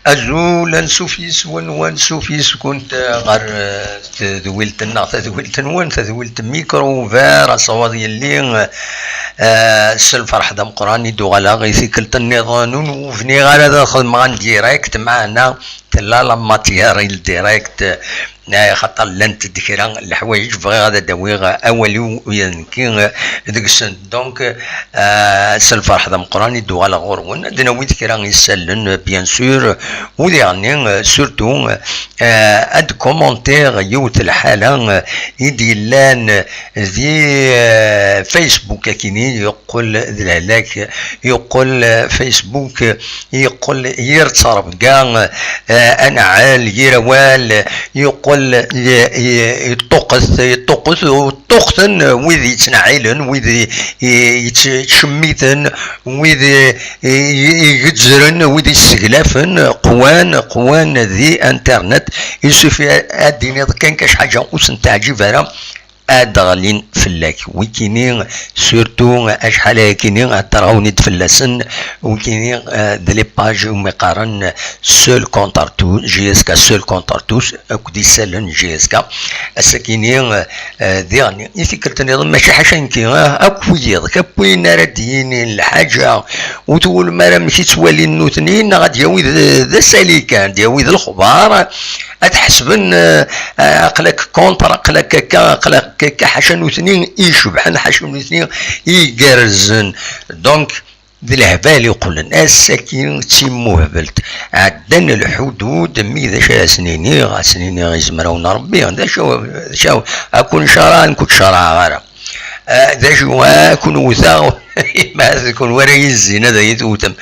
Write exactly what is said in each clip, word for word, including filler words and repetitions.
Azul, ansuf yes-wen, wansuf yes-kent ɣer, eh, tedwilt-nneɣ, tadwilt-nwen, tadwilt Micro Ouvert, asawaḍ yelli, eh, s lferḥ d ameqqran i d-uɣaleɣ i tikkelt nniḍen, ur bniɣ ara ad xedmeɣ en direct, meɛna tella la matière i le direct, eh, xaṭer llant-d kra n leḥwayeǧ bɣiɣ ad d-awiɣ awal-iw, eh, nekki, eh, deg-sent. Donc, eh, s lferḥ d ameqqran i d-uɣaleɣ ɣur-wen. Ad d-nawi kra n yisallen, eh, bien sûr, u diɣenni, eh, surtout, eh, ad d-commentiɣ yiwet lḥala, eh, i d-yellan, eh, di, eh, Facebook akini, yeqqel d lehlak, yeqqel, eh, Facebook, eh, yeqqel yir ttrebga, eh, aneɛɛel, yir awal, yeqqel y-, y-, yeṭṭuqet, yeṭṭuqet, ṭṭuqten wid yettneɛɛilen, wid i-, i-, yettcemmiten, wid i-, i-, igezzren, wid yesseglafen, qwan, qwan di internet. Il suffit ad d-tiniḍ kan ka ḥaǧa ur sen-teɛǧib ara, ad d-ɣlin fell-ak. Wikini, surtout, acḥal ayakini, ad terɣawen-id fell-asen, wikini, eh, d les pages umi qqaren seul contre tous, J S K seul contre tous, akked isallen J S K. Ass-akini, eh, diɣen, i tikkelt nniḍen, mačči ḥaca nekki, eh, akk wiyiḍ, akk win ara d-yinin lḥaǧa, ur twulem ara amek i ttwalin nutni, neɣ ad d-yawi d, d asali kan, ad d-yawi d lexbar, ad ḥesben, eh, eh, aql-ak contre, aql-ak akka, aql-ak akka, ḥaca nutni i icebḥen, ḥaca nutni i igerrzen. Donc, d lehbal iqlen, ass-agi d timuhbelt. Ɛeddan lḥudud, mi d acu ara sen-iniɣ, ad sen-iniɣ izemrawen n Rebbi, d acu, d acu, ad kun-caraɛ, nekk ur ttcaraɛeɣ ara. Eh, d acu, ad kun-wteɣ, ma d kun wara yizzin, ad iyi-tewtem.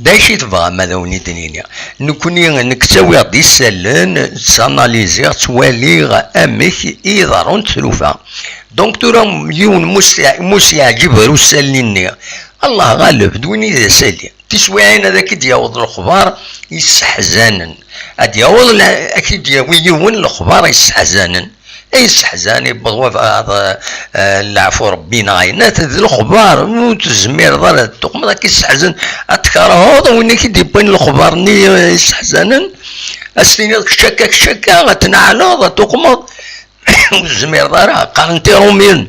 D acu i tebɣam ad awen-id-nini? Nekni, nekk ttawiɣ-d isallen, ttanaliziɣ, ttwaliɣ amek i ḍerrunt tlufa. Donc tura yiwen mus-, mus yeɛǧib ɣer usalli-nni, Allah ɣaleb, d win i d asali. Tiswiɛin ad ak-id-yaweḍ lexbar yesseḥzanen. Ad d-yaweḍ la-, ad k-id-yawi yiwen lexbar yesseḥzanen. Ay yesseḥzan, yewweḍ wabɛaḍ, eh, leɛfu Rebbi neɣ ayen, d lexbar, ur tezmireḍ ara ad tuqmeḍ, ad k-isseḥzen, ad tkerheḍ win i k-id-yewwin lexbar-nni, eh, yesseḥzanen, ad s-tiniḍ kečč akka, kečč akka, ad tneɛleḍ, ad tuqmeḍ, ur tezmireḍ ara, qqaren-t iṛumyen.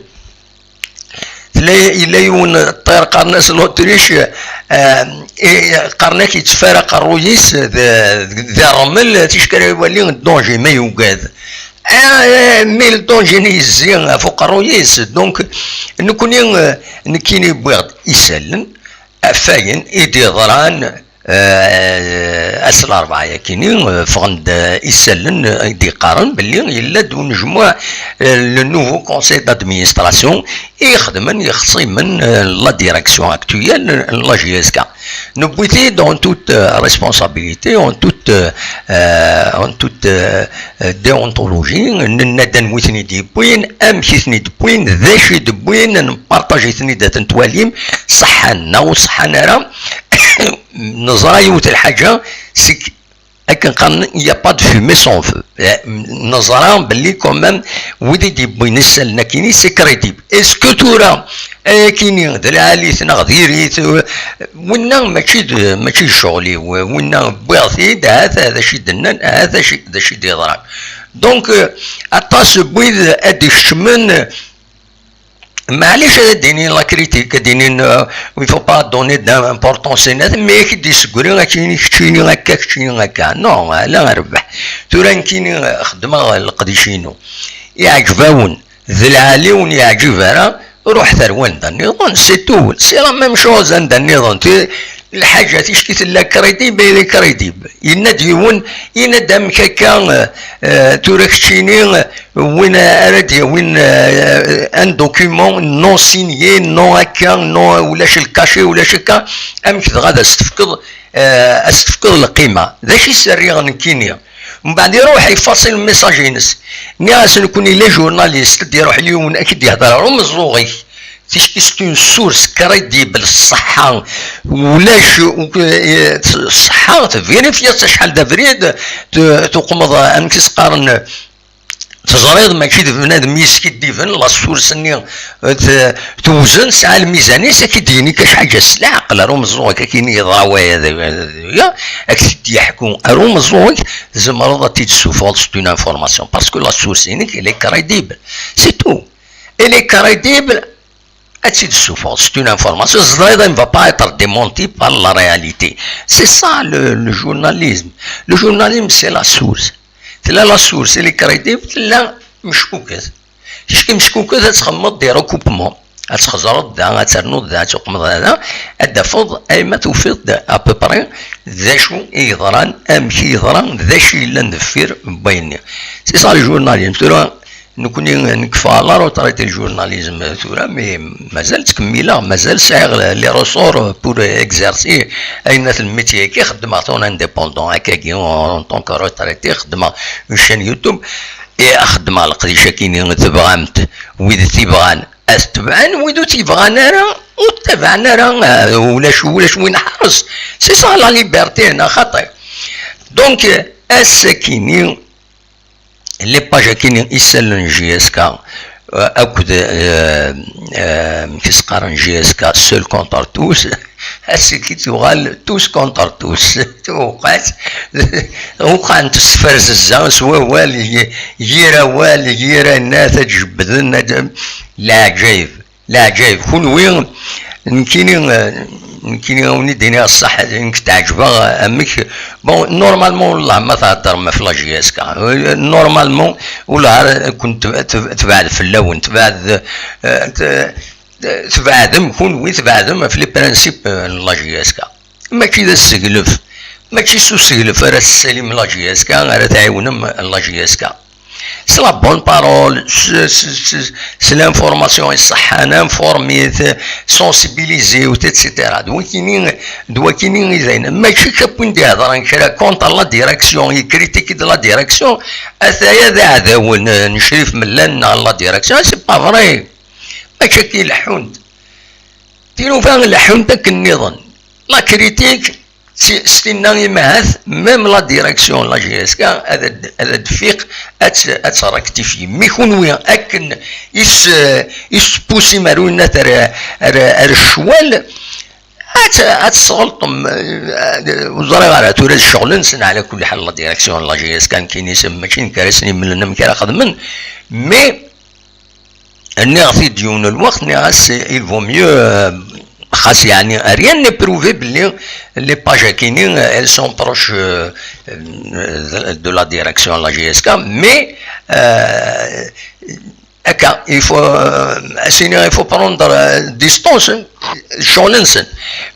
Tella, yella yiwen ṭṭir qqaren-as l'Autriche, eh, eh, qqaren-ak yetteffer aqerruy-is d, d, d ṛṛmel, ticki ara iwali danger ma yugad. Eh, eh, mi le danger-nni yezzi ɣef uqerruy-is. Donc, nekkni, eh, nekkini wwiɣ-d isallen ɣef wayen i d-yeḍran, eh, ass n larebɛa-yakini, eh, ffɣen-d, eh, isallen, eh, i d-yeqqaren belli yella-d unejmuɛ, eh, le nouveau conseil d'administration i ixedmen, ixṣimen, eh, la direction actuelle n la J S K. Newwi-t-id en toute, eh, responsabilité, en toute, eh, eh, en toute, eh, eh, déontologie, nenna-d anwi i ten-id-yewwin, amek i ten-id-wwin, d acu i d-wwin, nparṭaji-ten-id ad ten-twalim, ṣeḥḥan neɣ ur ṣeḥḥan ara. Neẓra yiwet lḥaǧa, c'est que, akken qqaren, il y a pas de fumée sans feu. Eh, neẓra belli quand même wid i d-yewwin isallen akini, c'est crédible. Est-ce que tura, eh, akini, d lɛali-t neɣ diri-t, eh, winna mačči d, mačči d ccɣel-iw, winna wwiɣ-t-id, ahat d acu i d-nnan, ahat d acu, d acu i d-yeḍran. Donc, eh, aṭas n wid ad d-ikecmen, maɛlic ad d-inin la critique, ad d-inin, euh, il faut pas donner d'importance i nat, mais ak-d-isegri, akini keččini akka, keččini akka. Non, ala rbeḥ. Tura nekkini, eh, xeddmeɣ leqdic-inu. Iɛǧeb-awen, d lɛali ur yeɛǧib ara, ruḥet ar wanda nniḍen, c'est tout. C'est la même chose anda nniḍen. Ti-, lḥaǧa ticki tella crédible, elle est crédible. Yenna-d yiwen, yenna-d amek akka, eh, eh, tura keččini, eh, win ara d-yawin, eh, un document non signé, non akka, non ulac lkaci, ulac akka, amek dɣa ad as-tefkeḍ, eh, as-tefkeḍ lqima? D acu i s-rriɣ nekkini? Mbeɛd iruḥ ifaṣil message-ines. Nniɣ-as nekkni les journalistes, d-iruḥ yiwen ad k-id-yehder ɣer umeẓẓuɣ-ik. Ticki c'est une source crédible, ṣṣeḥḥa. Ulac, eh, ṣṣeḥḥa, tevérifier acḥal d abrid, t-, tuqmeḍ, amek i s-qqaren, teẓriḍ mačči d bnadem yeskiddiben, la source-nni, eh, t-, tewzen, tesɛa lmizan-is, ad k-id-yini kan ḥaǧa s leɛqel, ar umeẓẓuɣ-ik ad k-yini yeḍra waya d, d, d, ya, ad k-t-id-yeḥku ar umeẓẓuɣ-ik, tzemreḍ ad t-id-tessufɣeḍ, c'est une information, parce que la source-inek, elle est crédible, c'est tout. Elle est crédible, ad tt-id-tessufɣeḍ, c'est une information, tzedɣeḍ, elle ne va pas être démentie par la réalité. C'est ça le, le journalisme. Le journalisme, c'est la source. Tella la source, elle est crédible, tella meckuket. Ticki meckuket, ad txemmeḍ des recoupemen. Ad txeẓreḍ da, ad ternuḍ da, ad tuqmeḍ da, ad d-tafeḍ, ayma tufiḍ-d à peu près d acu i yeḍran, amek i yeḍra, d acu yellan deffir n wayenni. C'est ça le journalisme. Tura, nekkni, nekfa à la retraite du journalisme tura, mais mazal ttkemmileɣ, mazal sɛiɣ les ressorts pour exercer ayen at le métier-agi. Xeddmeɣ-t en indépendant, akkagi, en tant que retraité, xeddmeɣ une chaîne YouTube, et xeddmeɣ leqdic-agi-nni, tebɣam-t, wid t-ibɣan ad t-tebɛen, wid ur t-ibɣan ara, ur t-tabɛen ara, ah, ulac, ulac win ḥerz. C'est ça la liberté, neɣ xaṭi? Donc, ass-akini, les pages-akini isallen J S K, euh, akked, euh, euh, amek i s-qqaren, J S K, seul contre tous, ass-agi tuɣal tous contre tous. Tuqat, uqan-t s tferzezza, s wawal, y-, yir awal, yir anat, ad jebbden, ad, leɛǧayeb. Leɛǧayeb, kunwi, nekkini, eh, nekkini, a wen-id-iniɣ ṣṣeḥ, nekk teɛǧbeɣ, eh, amek, bon, normalement, wellah ma theddrem ɣef la J S K, eh, normalement, wellah ara ken-, te-, te-, tebɛed fell-awen, tebɛed, eh, te-, te-, tebɛedem, kunwi tebɛedem ɣef les principes, eh, n la J S K. Mačči d aseglef, mačči s useglef ara tessalim la J S K, ara tɛiwnem la J S K. C'est la bonne parole, c'est, c'est, c'est, c'est l'information iṣeḥḥan, informé, sensibilisé, et cetera. D wakini, d wakini i d ayen. Mačči kan win d-ihedren kra contre la direction, yekritiki-d la direction, ataya d aɛdawen n Crif Mellan neɣ la direction, c'est pas vrai. Mačči akka i leḥḥunt. Tinuba leḥḥunt akken nniḍen. La critique, Si, s tinna imahat, même la direction n la J S K ad, ad, ad d-tfiq, ad tt-, ad tt-rectifier. Mi kunwi akken is, is tpusim ar unat ar, ar, ar ccwal, ad tt-, ad tesɣelṭem, eh, ur ẓriɣ ara tura d ccɣel-nsen, ɛla kulli ḥal la direction n la J S K nekkini s-, mačči nekk ara sen-imlen amek ara xedmen, mais Nniɣ-t-id yiwen n lweqt, nniɣ-as, il vaut mieux, euh, xas yeɛni, rien n'est prouvé belli les pages-akini, euh, elles sont proches, euh, euh, de la direction de la J S K, mais, euh, akka, il faut, euh, sinon, il faut prendre, euh, distance, hein. Ccɣel-nsen.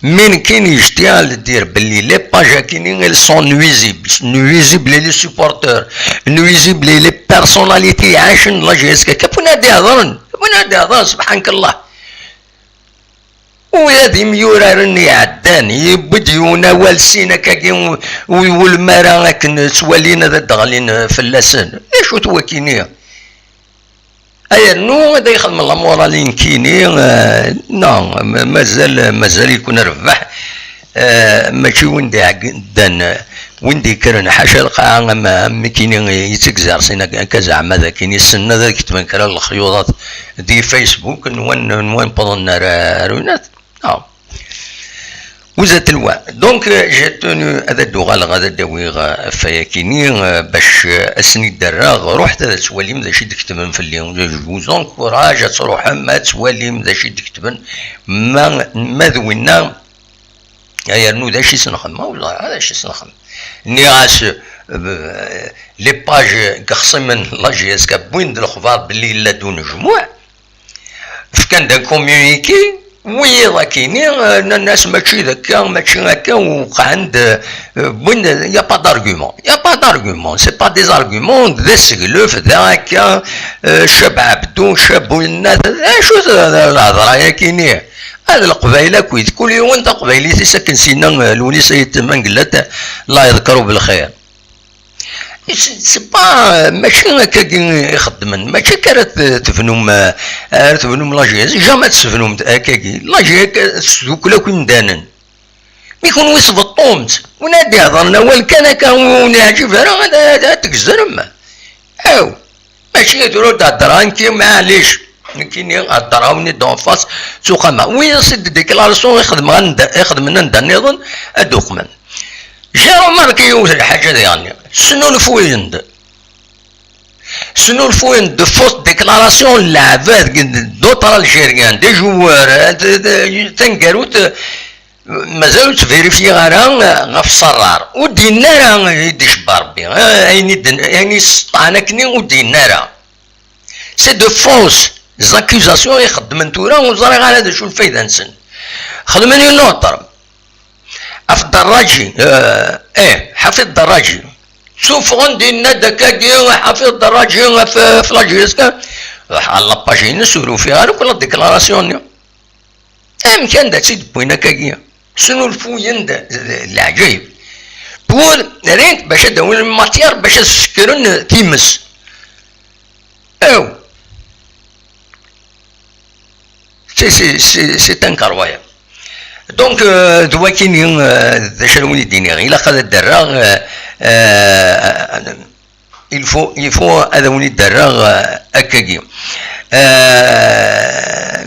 Mi nekkini, je tiens à le dire, belli les pages-akini, elles sont nuisibles. Nuisibles les supporters, nuisibles les personnalités iɛacen la J S K. Kif win ad d-ihedren? Kif win ad d-ihedren, subḥanak Allah? Ula d imyuraren iɛeddan, yewwi-d yiwen awal sin akkagi, u-, u-, ur iwulem ara akken ttwalin ad d-ɣlin fell-asen. D acu-t wakini? Ayennu ad ixdem la morale i nekkini, eh, non, ma-, mazal, mazal-iken rrbeḥ, eh, mačči win d-iɛeddan, win d-ikkren ḥaca lqaɛa am, am nekkini yettgzarsin akka, akka zeɛma d akken issen ad ketben kra n lexyuḍat di Facebook, nwan, nwan wwḍen ar, ar unat. Ah. Vous êtes loin. Donc, euh, j'ai tenu ad d-uɣaleɣ, ad d-awiɣ, euh, ɣef wayakini, euh, bac, euh, ad sen-id-rreɣ, ruḥet ad twalim d acu i d-ketben fell-i. Je vous encourage ad truḥem ad twalim d acu i d-ketben. Ma, ma d winna, ay rnu d acu i s-nxem? Ma ur ẓriɣ ara d acu i s-nxem. Nniɣ-as, euh, les pages n yexṣimen n la J S K wwin-d lexbar belli yella-d unejmuɛ. Fkan-d un communiqué, wiyiḍ akini, euh, nnan-as mačči d akka, mačči akka, wqɛen-d, euh, win, y a pas d'argument. Y a pas d'argument, c'est pas des arguments, d aseglef, d akka, euh, Cab Ɛebdu, Cab Ulnat, d acu d, d, d lhedra-yakini? Ad Leqbayel akkit, kul yiwen taqbaylit-is akken s-yenna, euh, Lewnis Ayt Mengellat, la yeḍkeṛ belxir. C'est pas, mačči akkagi i xeddmen, mačči akka ara t-, tebnum, ara tebnum la G S, jamais ad tesbnum akkagi. La G S tesdukkel akk imdanen. Mi kunwi tbeṭṭum-tt, win ad d-ihḍren awal kan akka ur wen-iɛǧib ara, ad, ad, ad tgezrem. Aw, mačči tura d-heddreɣ nekki, maɛlic. Nekkini heddreɣ-awen-id en face s uqama. Wiyaḍ si d-déclaration i xedmeɣ anda, i xedmen anda nniḍen, ad d-uqmen. J'ai remarqué yiwet lḥaǧa diɣenni. Snulfuyen-d. Snulfuyen-d de fausses déclarations n leɛbad, d'autres Algériens, des joueurs, euh, de, de, taneggarut, euh, mazal ur tt-vérifier ara, euh, ɣef Sarrar. Ur d-yenni ara i d-icebba Rebbi, euh, ayen i d-, ayen i yesseṭṭɛen akkenni ur d-yenni ara. C'est de fausses accusations i xeddmen tura, ur ẓriɣ ara d acu lfayda-nsen. Xedmen une autre. Ɣef Dderraǧi, euh, eh, Ḥafid Dderraǧi. Tteffɣen-d, yenna-d akkagi Ḥafid Dderraǧi ɣef, ɣef la G S K. Ruḥeɣ ɣer la page-ines, ur ufiɣ ara akk la déclaration-nni. Amek anda tt-id-wwin akkagi? Snulfuyen-d, d, d leɛǧayeb. Pour, rien que bac ad d-awin matière, bac ad sekkren times. Aw. C'est, c'est, c'est, c'est incroyable. Donc, euh, d wakini, euh, d acu ara wen-id-iniɣ, ilaq ad d-rreɣ, euh, euh, il faut, il faut ad wen-id-rreɣ, euh, akkagi. Euh,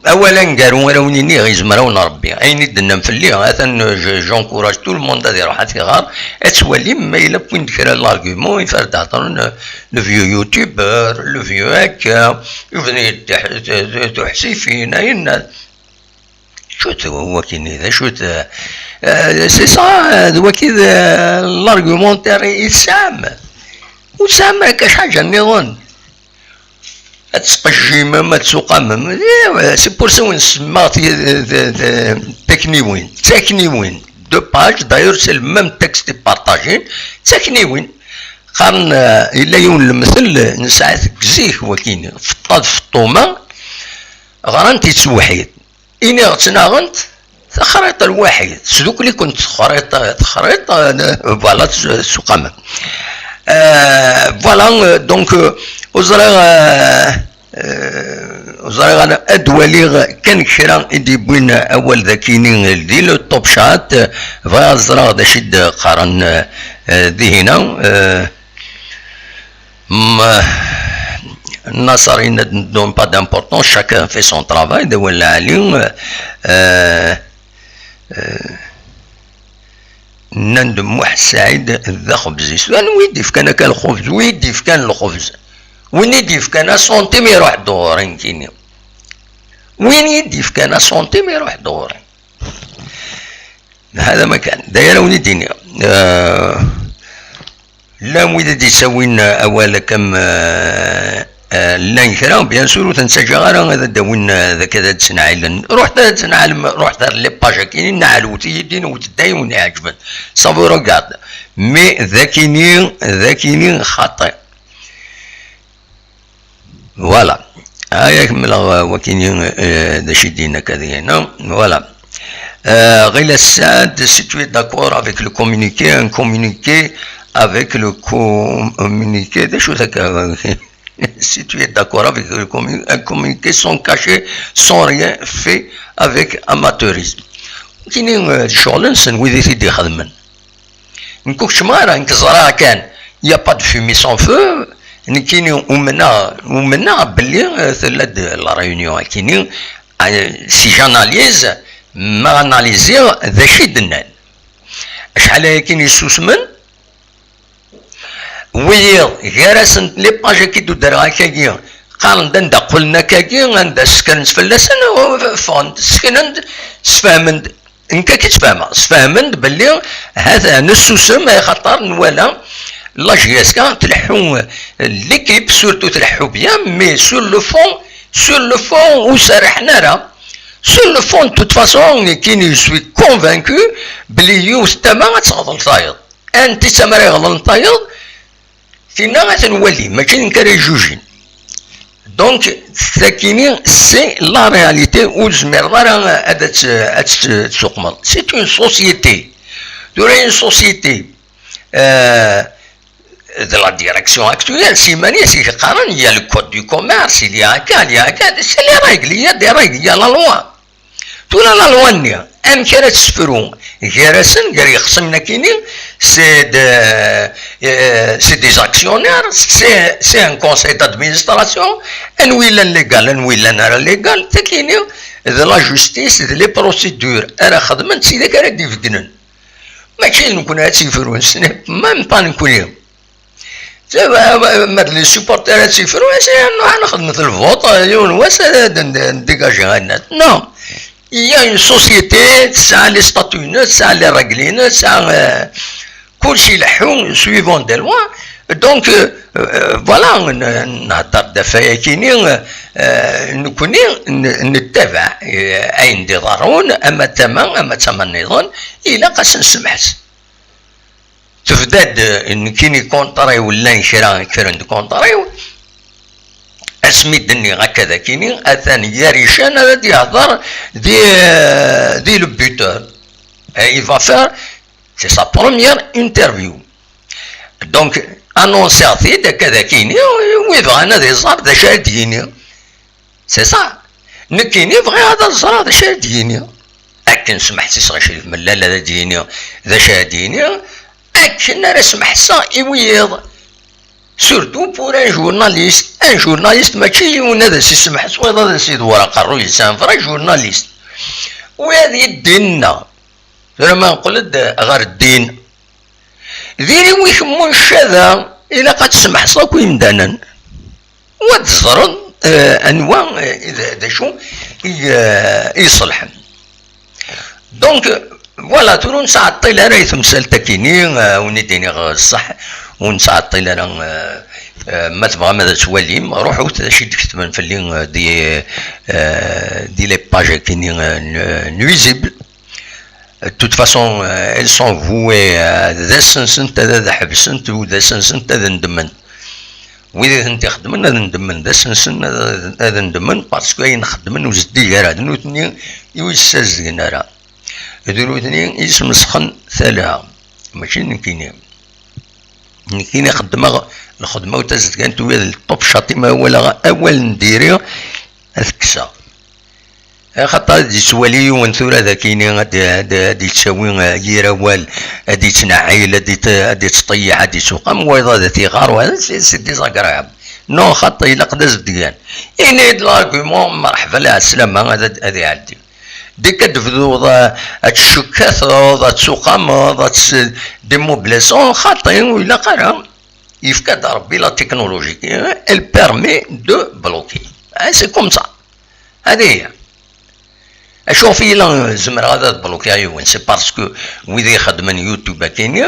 awal aneggaru ara wen-iniɣ, yezmer-awen Rebbi. Ayen i d-tennam fell-i, atan, euh, je, j'encourage tout le monde ad iruḥ ad t-iɣer, ad twalim ma yella wwin-d kra n l'argument, il faut ad d-heddren, euh, le vieux youtubeur, le vieux akka, yebda tuḥsifin, ayen. Acu-t wakini, d acu-t, euh, c'est ça, euh, d waki d, euh, l'argumentaire i tesɛam. Ur tesɛam ara kac ḥaǧa nniḍen. Ad tesqejjimem, ad tesuqamem. Eh, c'est pour ça wen semmaɣ ti-, de, de, de, takniwin. Takniwin. Deux pages, d'ailleurs, c'est le même texte i partagé. Takniwin. Qqaren, euh, yella yiwen lemtel, nesɛa-t deg zik wakini. Feṭṭa d Feṭṭuma, ɣran-t yettweḥḥid. Iniɣ ttnaɣent, texriṭ lwaḥid, tesdukkel-ikent texriṭ, texriṭ, euh, voilà, tsuqamem. Euh, voilà, euh, donc, euh, ur ẓriɣ, euh, euh, ur ẓriɣ ara, ad waliɣ kan kra i d-yewwin awal dakini di le top chat, bɣiɣ ad ẓreɣ d acu i d-qqaren, euh, euh, dihina, euh, M-, Nasser yenna-d ne donne pas d'importance, chacun fait son travail, d awal lɛali, euh, euh, nnan-d Muḥ Saɛid d axebzis. Anwa i d-ifkan akka lxubz? Wi i d-ifkan lxubz? Win i d-ifkan asantim iruḥ-d ɣur-i nekkini. Win i d-ifkan asantim iruḥ-d ɣur-i. هذا ما كان. D aya ara wen-id-iniɣ. Euh, llan wid i d-yettawin awal akka am, euh, euh, llan kra, bien sûr, ur ten-ttaǧǧaɣ ara ad d-awin, euh, d akka ad d-ttnaɛilen. Ruḥet ad d-ttnaɛlem, ruḥet ar les pages-agi, naɛlwet-iyi-d, inwet-d ayen wen-iɛeǧben. Ça vous regarde. Mais d akini, d akini xaṭi. Voilà. Aya kemmleɣ, euh, wakini, euh, d acu i d-yenna akka deg-, non? Voilà. Euh, Ghila Saad, si tu es d'accord avec le communiqué, un communiqué avec le communiqué, d acu akka? Si tu es d'accord avec le commu-, un communiqué sans cachet, sans rien, fait avec amateurisme. Wakini, euh, d ccɣel-nsen wid i t-id-ixedmen. Nekk ur keččmeɣ ara, nekk ẓriɣ kan, y a pas de fumée sans feu, nekkini umneɣ, umneɣ belli, euh, tella-d la réunion akini, euh, si j'analyse, ma analysiɣ d acu i d-nnan. Acḥal ayakini yessusmen, wiyiḍ, gar-asen les pages-agi d-udreɣ akkagi, qqaren-d anda qqlen akkagi, anda ssekren-tt fell-asen, ffɣen-d, sseknen-d, sfehmen-d. Nekk akka i tt-fehmeɣ. Sfehmen-d belli ha-t-a nessusem, axaṭer nwala la J S K tleḥḥu, l'équipe surtout tleḥḥu bien, mais sur le fond, sur le fond ur serrḥen ara. Sur le fond, de toute façon, nekkini je suis convaincu belli yiwet tama ad teɣḍel tayeḍ. Anti tama ara iɣḍlen tayeḍ? Tinna ad ten-wali, mačči d nekk ara yejjujin. Donc, sakini, c'est la réalité, ur tezmireḍ ara ad tt-, ad tt-, ad tt-tsuqmeḍ. C'est une société. Tura une société, euh, de la direction actuelle, s iman-is i yeqqaren, il y a le code du commerce, il y a un cas, il y a un cas, c'est les règles, il y a des règles, il y a la loi. Tura la loi-nni, amek ara tessefru gar-asen, gar yexṣimen akini, c'est de, euh, c'est des actionnaires, c'est, c'est un conseil d'administration, anwi yellan légal, anwi yellan ara légal, takini, de la justice, de les procédures ara xedmen, d tidak ara d-ibeddlen. Mačči d nekkni ara tt-yefrun, ce n'est même pas nekkni. Ma d les supporters ad tt-yefrun, ad nruḥ ad nexdem lvuṭ, yiwen wass ad d-ndigaji ayen. Non. Il y a une société, tesɛa les statuts-ines, tesɛa les règles-ines, tesɛa, euh, kulci ileḥḥu suivant des lois. Donc, euh, euh, voilà, n-, nhedder-d ɣef wayakini, euh, nekkni n-, nettabaɛ, euh, ayen d-iḍerrun, ama d tama, ama d tama nniḍen, ilaq ad s-nsemḥes. Tebda-d, euh, nekkini contre-iw, llan kra, kra n contre-iw. Asmi d-nniɣ akka d akini, atan Yarican ara d-yehder di, euh, di le buteur. Et il va faire, c'est sa première interview. Donc, annoncé-t-id akka d akini, wi bɣan ad iẓer d acu ara d-yini. C'est ça. Nekkini bɣiɣ ad ẓreɣ d acu ara d-yini. Akken smeḥsiseɣ i Crif Mellal ad d-yini d acu ara d-yini, akken ara smeḥseɣ i wiyiḍ. Surtout pour un journaliste. Un journaliste mačči yiwen ad as-isemḥes, wayeḍ ad as-idewwer aqerruy-is, un vrai journaliste. Wi ad yi-d-inna. Tura ma nqel-d ɣer ddin, diri-w ikemmun ccada, ilaq ad tsemḥeṣ akk imdanen. Wa d-ẓren, eh, anwa, eh, i d, d acu i, eh, i iṣelḥen. Donc, voilà, tura ur nesɛeṭṭil ara i temsalt akini, eh, wen i d-iniɣ ṣṣeḥ, ur nesɛeṭṭil ara, eh, eh, ma tebɣam ad twalim, ruḥut d acu i d-ketben fell-i, eh, di, eh, di les pages akini, eh, n-, nuisibles. De toute façon, euh, elles sont vouées, euh, d ass-nsent ad, ad ḥebsent, u d ass-nsent ad ndemmen. Wid i tent-ixeddmen ad ndemmen, d ass-nsen ad, ad ndemmen, parce que ayen xeddmen ur zeddig ara, d nutni i ur yessazedgen ara. D nutni i yesmesxen talha, mačči d nekkini. Nekkini xeddmeɣ lxedma-w tazedgant, u d top chat, ma walaɣ awal n diri, ad t-kkseɣ. Axaṭer ad d-yettwali yiwen tura d akini, ad d-, ad d-, ad d-yettawi, eh, yir awal, ad d-yettneɛɛil, ad d-yet-, ad d-yettṭeyyiḥ, ad d-yettuqam, wayeḍ ad t-iɣer, wa, c'est, c'est désagréable. Non, xaṭi, ilaq d azedgan. Ini-d l'argument, merḥba, lɛeslama, ad, ad, ad iɛeddi. Dès que tebduḍ, eh, ad tcekkateḍ, ad tsuqameḍ, ad ts-, des mots blessants, xaṭi, ur ilaq ara. Yefka-d Rebbi la technologie, elle permet de bloquer. Hein, c'est comme ça. Hadi hiya. Acu ɣef yella zemreɣ ad, ad blokiɣ yiwen? C'est parce que wid ixeddmen YouTube akini,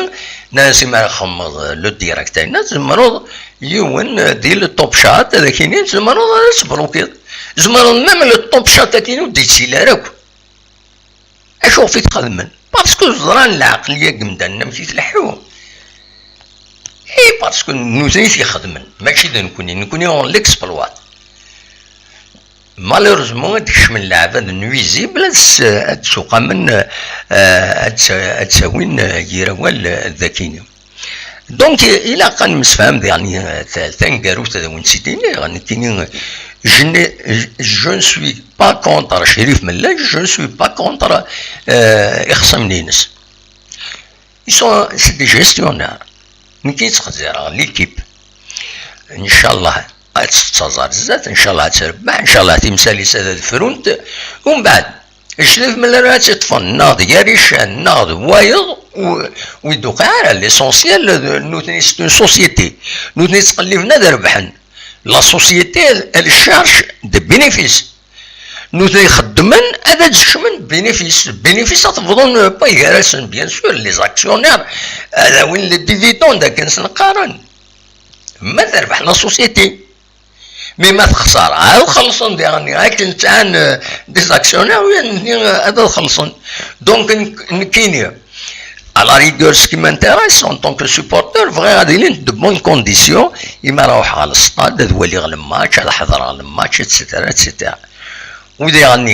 nnan-as imi ara txedmeḍ le direct ayen, tzemreḍ yiwen, eh, di le top chat, ad ak-inin tzemreḍ ad as-tblokiḍ. Tzemreḍ même le top chat akini ur d-yettili ara akk. Acu ɣef i t-xedmen? Parce que ẓran leɛqel-agi n yimdanen amek i tleḥḥu. Et parce que nutni i t-ixedmen, mačči d nekkni. Nekkni on l'exploite. Malheureusement, ad d-kecmen leɛbad nuisibles, ad s-, ad d-suqamen, eh, ad s-, ad d-sawin, eh, yir awal, eh, d akini. Donc, ilaq ad nemsefham diɣen, eh, ta-, taneggarut d awen tt-id-iniɣ, nekkini, je ne, je ne suis pas contre Crif Mellal, je ne suis pas contre, euh, ixṣimen-ines. Ils sont, c'est des gestionnaires. Nekk ttqeddireɣ l'équipe. Ncallah ad tettaẓ ar zdat, ncallah ad trebbeḥ, ncallah timsal-is ad, ad frunt. Umbeɛd, Crif Mellal ara tt-iṭṭfen, neɣ d Yarican, neɣ d wayeḍ, u-, ur d-tuqiɛ ara. L'essentiel, d, nutni, c'est une société. Nutni ttqelliben ad rebḥen. La société, elle, elle cherche des bénéfices. Nutni xeddmen ad, ad d-kecmen bénéfice. Bénéfice ad t-bḍun, euh, pas gar-asen, bien sûr, les actionnaires, ad awin les dividendes, akken sen-qqaren. Ma terbeḥ la société. Mais ma texṣer, ad xellṣen diɣen, akken sɛan, euh, des actionnaires, oui, nutni, euh, ad, ad xellṣen. Donc, n-, nekkini, à la rigueur, ce qui m'intéresse en tant que supporter, bɣiɣ ad ilint de bonnes conditions, imi ara ruḥeɣ ɣer le stade, ad waliɣ le match, ad ḥeḍreɣ le match, et cetera, et cetera. U diɣen,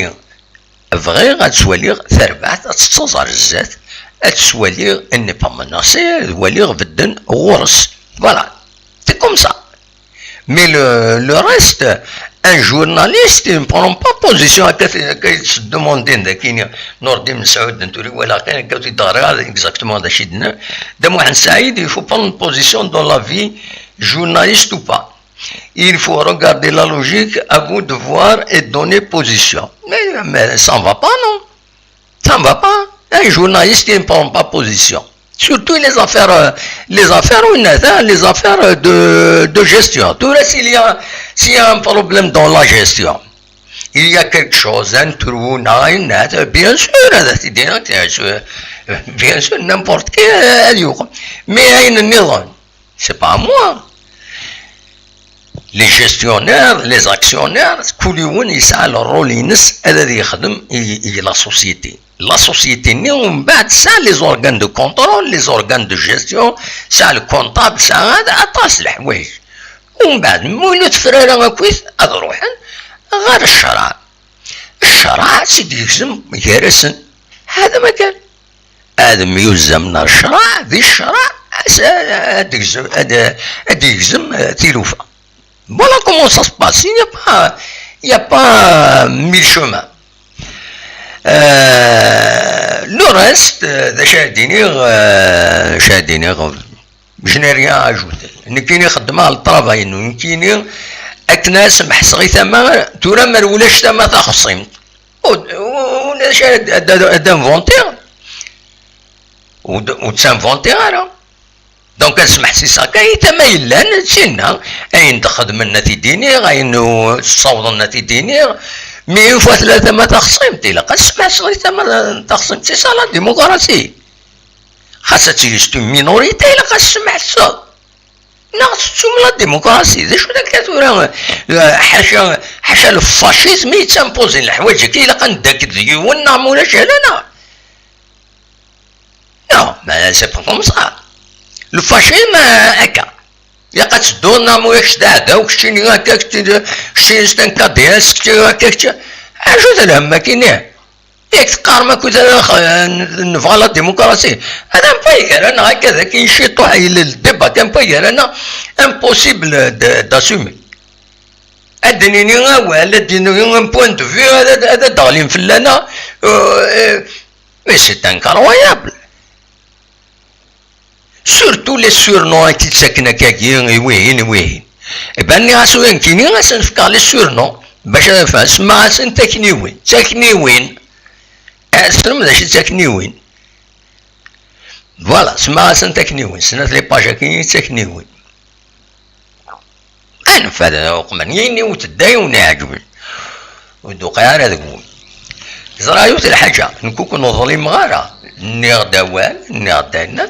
bɣiɣ ad ttwaliɣ tarbaɛt ad tettaẓ ar zdat, ad ttwaliɣ elle n'est pas menacée, ad waliɣ bedden ɣur-s. Voilà, c'est comme ça. Mais le, le reste, un journaliste, il ne prend pas position. Akka, akka i s-d-demandin dagi Nordin Mesɛud, n tura walaɣ kan, akka ur t-id-ɣriɣ ara exactement d acu i d-yenna. Dda Muḥend Saɛid, il faut prendre position dans la vie, journaliste ou pas. Il faut regarder la logique avant de voir et donner position. Mais, mais ça ne va pas, non ? Ça ne va pas. Un journaliste qui ne prend pas position. Surtout les affaires, euh, les affaires, honnêtes, hein, les affaires de, de gestion. Tout reste, il y a, s'il y a un problème dans la gestion, il y a quelque chose, un trou, non, honnête, bien sûr, c'est bien sûr, bien sûr, n'importe qui, euh, mais il y a une, c'est pas à moi. Les gestionnaires, les actionnaires, كل واحد يسعى le rôle ينس هذا اللي يخدم ي-، ي-، la société. La société ني ومن بعد سا les organes de contrôle, les organes de gestion, سا le comptable, سا هذا أطاس الحوايج. ومن بعد مولو تفرارا أكويس أضروحن غير الشرع. الشرع سيدي يجزم غير سن. هذا ما كان. آدم يلزم من الشرع، ذي الشرع، أس-، أد يجزم، أد، أد يجزم، آه، تيلوفا. Voilà comment ça se passe. Il n'y a pas, il n'y a pas mille chemins. Euh, le reste, euh, d acu ad d-iniɣ, euh, acu ad d-iniɣ, je n'ai rien à ajouter. Nekkini xeddmeɣ le travail-inu, nekkini akken ad semḥseɣ i tama, tura ma ulac tama taxṣimt. Ulac ad, ad, ad inventiɣ. Ur d-, ur d-tinventiɣ ara. Donc, ad smeḥsiseɣ kan i tama yellan, d tinna. Ayen d-xedmen ad t-id-iniɣ, ayen ur ssawḍen ad t-id-iniɣ. Mais une fois tella tama taxṣimt, ilaq ad smeḥseɣ i tama taxṣimt. C'est ça la démocratie. Xas ad tili c'est une minorité, ilaq ad smeḥseɣ. Neɣ tettum la démocratie, d acu d akka tura, euh, ḥaca, ḥaca le fascisme i yettimposin leḥwayeǧ akka, ilaq ad neddakked d yiwen neɣ ma ulac ala neɣ. Non, mais c'est pas comme ça. Le fascisme, euh, akka. Ilaq ad tedduḍ neɣ ma ulac d aɛdaw, keččini akka, keččini, keččini c'est un K D S, keččini akka, keččini. Acu d lhem akini? Yak teqqarem akk d, n-, nebɣa la démocratie. Ad newwi gar-aneɣ akka d akken ciṭuḥ, il est le débat, ad newwi gar-aneɣ, impossible de, d'assumer. Ad d-nini awal, ad d-nini un point de vue, ad, ad, ad d-ɣlin fell-aneɣ. Euh, euh, mais c'est incroyable. Surtout les surnoms i tt-ittaken akkagi, i wihin, i wihin. Eh ben, nniɣ-as ula nekkini, ad sen-fkeɣ les surnoms. Bac ad, semmaɣ-asen takniwin. Takniwin. Eh, tessnem d acu d takniwin? Voilà, semmaɣ-asen takniwin. Snat les pages-agi d takniwin. Anef ad uqmen yini ur tedda yiwen iɛeǧben. Ur d-uqiɛ ara deg wul. Ẓra yiwet lḥaǧa, nekk ur ken-ḍlimeɣ ara. Nniɣ-d awal, nniɣ-d ayen,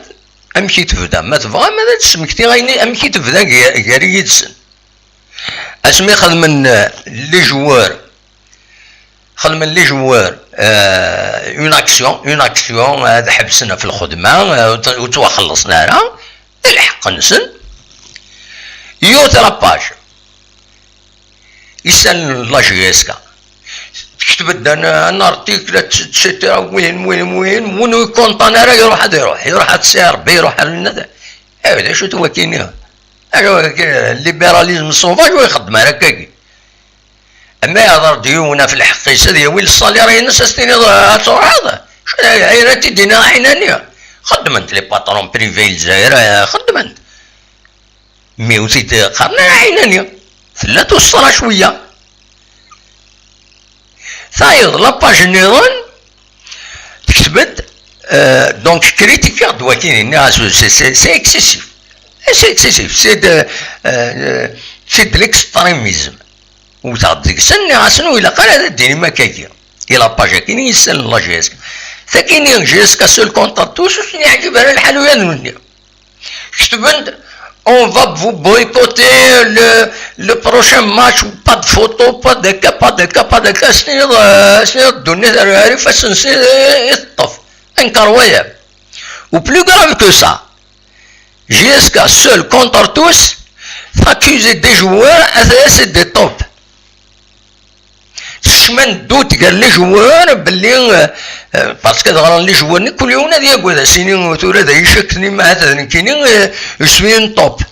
amek i tebda. Ma tebɣam ad d-smektiɣ ayen, amek i tebda gar-, gar yid-sen. Asmi xedmen, euh, les joueurs, xedmen les joueurs, euh, une action, une action, euh, ad ḥebsen ɣef lxedma, euh, ur tt-, ur ttwaxellṣen ara, d lḥeqq-nsen. Yiwet la page. Isal n la J S K. Tekteb-d un, un article, et cetera, win, win, win, win ur ikunṭan ara, iruḥ ad iruḥ, iruḥ ad t-yesɛi Rebbi, iruḥ ar nna. Eh, d acu-t wakini? Acu, libéralisme sauvage ur ixeddem ara akkagi. Ama ihḍer-d yiwen ɣef lḥeqq-is, ad yawi le salaire-ines, ad s-tiniḍ, "Ad truḥeḍ?" Acu, ayen ad t-id-iniɣ ɛinani? Xeddment les patrons privés i Lezzayer, eh, xeddment. Mi ur t-id-qqaren ara ɛinani. Tella tuṣṣra cwiya. Tayeḍ, la page nniḍen, tekteb-d, euh, donc, critiquer-d wakin, nniɣ-as, c'est, c'est, c'est excessif. C'est excessif. C'est de, euh, c'est de l'extrémisme. Wteɣ-d deg-sen, nniɣ-asen, ur ilaq ara ad d-tinim akkagi. I la page-agi i yessalen la J S K. Tagini, J S K seul contre tous, ur sen-yeɛǧib ara lḥal ula d nutni. Ketben-d, on va vous boycotter le, le prochain match, pas de photo, pas de cas, pas de cas, pas de cas. Ad s-tiniḍ, euh, ad s-tiniḍ ddunit ar, ar ifassen-nsen i teṭṭef. Incroyable. Ou plus grave que ça, J S K seul contre tous, t'accuser des joueurs, c'est des taupes. Tecma n ddut gar les joueurs, belli, euh, euh, parce que ɣran les joueurs-nni, kul yiwen ad yagad, ad s-yini tura d ayen icakten, ma ahat d nekkini, euh, je suis une taupe.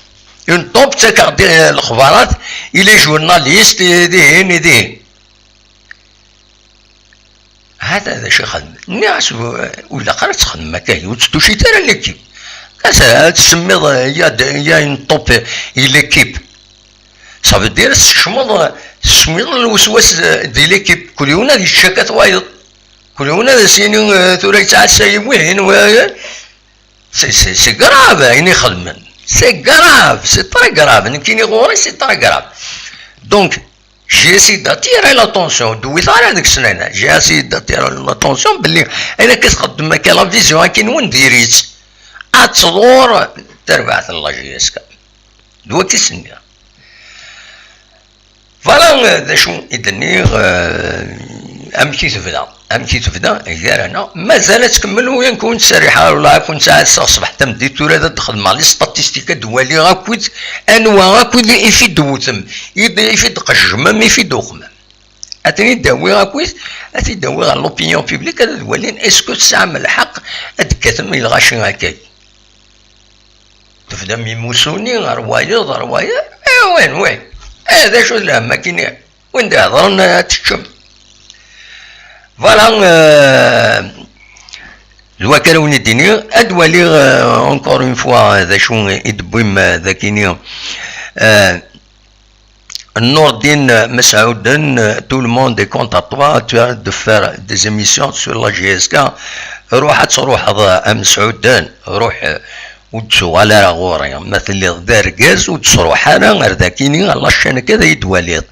Une taupe ttakeɣ-d lexbarat i les journalistes, i dihin, i dihin. Hata d acu ixeddmen. Nniɣ-as, ur ilaq ara ad txedmem akka, ur testucit ara l'équipe. Ad tsemmiḍ, il y a une taupe i l'équipe. Ça veut dire teskecmeḍ, teskecmeḍ lweswas di l'équipe. Kul yiwen ad yeččak at wayeḍ. Kul yiwen ad as-yini, tura yettɛassa-yi wihin, c'est grave ayen ixedmen. C'est grave, c'est très grave. Nekkini ɣur-i, c'est très grave. Donc, j'ai essayé d'attirer l'attention. Dewwit ara deg snana. J'ai essayé d'attirer l'attention belli ayen akka txeddem akka la vision akin wen diri-tt. Ad tḍur terbaɛt n la J S K. D waki s-nniɣ. Voilà, d acu i d-nniɣ, amek i tebda, amek i tebda gar-aneɣ. Mazal ad tkemmel, ur yan-ken ttserriḥeɣ ara, wala ad ken-ttɛasseɣ ṣṣbeḥ tameddit, tura ad d-xedmeɣ les statistiques, ad waliɣ akkit anwa akkit i fi d-tewtem, i fi d-tqejjmem, i fi d-tuqmem. Ad ten-id-awiɣ akkit, ad t-id-awiɣ ɣer l'opinion publique, ad walin est-ce que tesɛam lḥeqq ad d-tekkatem i lɣaci akkagi. Tebdam imusuni ɣer wayeḍ, ɣer wayeḍ. Eh, win, win. Eh, d acu d lhem akkin? Win d-ihedṛen, eh, ad teččem. Voilà, eh, d wakka ara wen-id-iniɣ. Ad waliɣ, eh, encore une fois, eh, d acu i d-wwim, eh, d akkin-i. Eh, Nourdine Messouden, tout le monde est contre toi, tu arrêtes de faire des émissions sur la J S K. Ruḥ ad truḥeḍ, a Messouden, ruḥ, ur d-tuɣal ara ɣur-i. Ma telliḍ d argaz, ur d-truḥ ara ar dakini, ɣer la chaîne akka ad iyi-d-twaliḍ.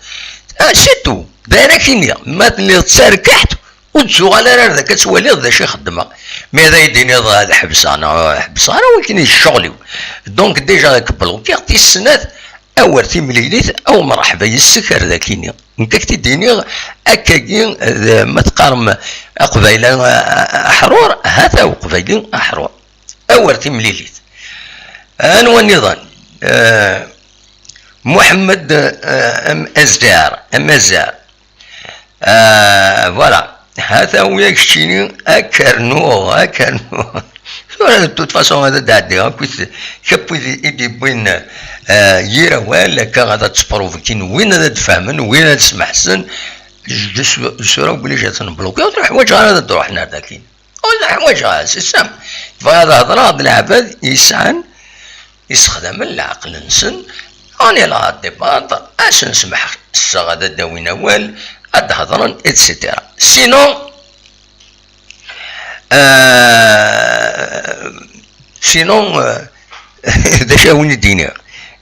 Ah, c'est tout. D ayen ara k-iniɣ. Ma telliḍ d tarkaḥt, ur d-tuɣal ara ar dak ad twaliḍ d acu i xeddmeɣ. Mi ara yi-d-tiniḍ ad ḥebseɣ, neɣ ḥebseɣ ara, wakken i d ccɣel-iw. Donc, déjà, ad k-blokiɣ. Tis snat, awer timlilit, aw mreḥba yes-k ar dakini. Nekk ad k-t-id-iniɣ, akkagi, d, ma teqqarem aqbayli, a, a, aḥrur, hata uqbayli aḥrur. Awer timlilit. Anwa nniḍen? Eh, Muḥemmed, eh, Am-, Azzar, Amazzar. Ah, voilà. Hata uya keččini, akernuɣ, akernuɣ. Tura, de toute façon, ad d-ɛeddiɣ akkit, kap wid i d-yewwin, ah, yir awal, akka ad ttprovkin win ad d-fehmen, win ad smeḥsen. Je suis, je serai obligé ad ten-bloquer, ur ḥwaǧeɣ ara ad d-ruḥen ar dakin. Ur ḥwaǧeɣ ara, c'est simple. Bɣiɣ ad hedṛeɣ d leɛbad yesɛan, yessexdamen leɛqel-nsen, on est là à débattre, ad sen-smeḥseɣ ad d-awin awal, ad d-hedṛen, et cetera. Sinon, euh, sinon, euh, d acu ara wen-id-iniɣ?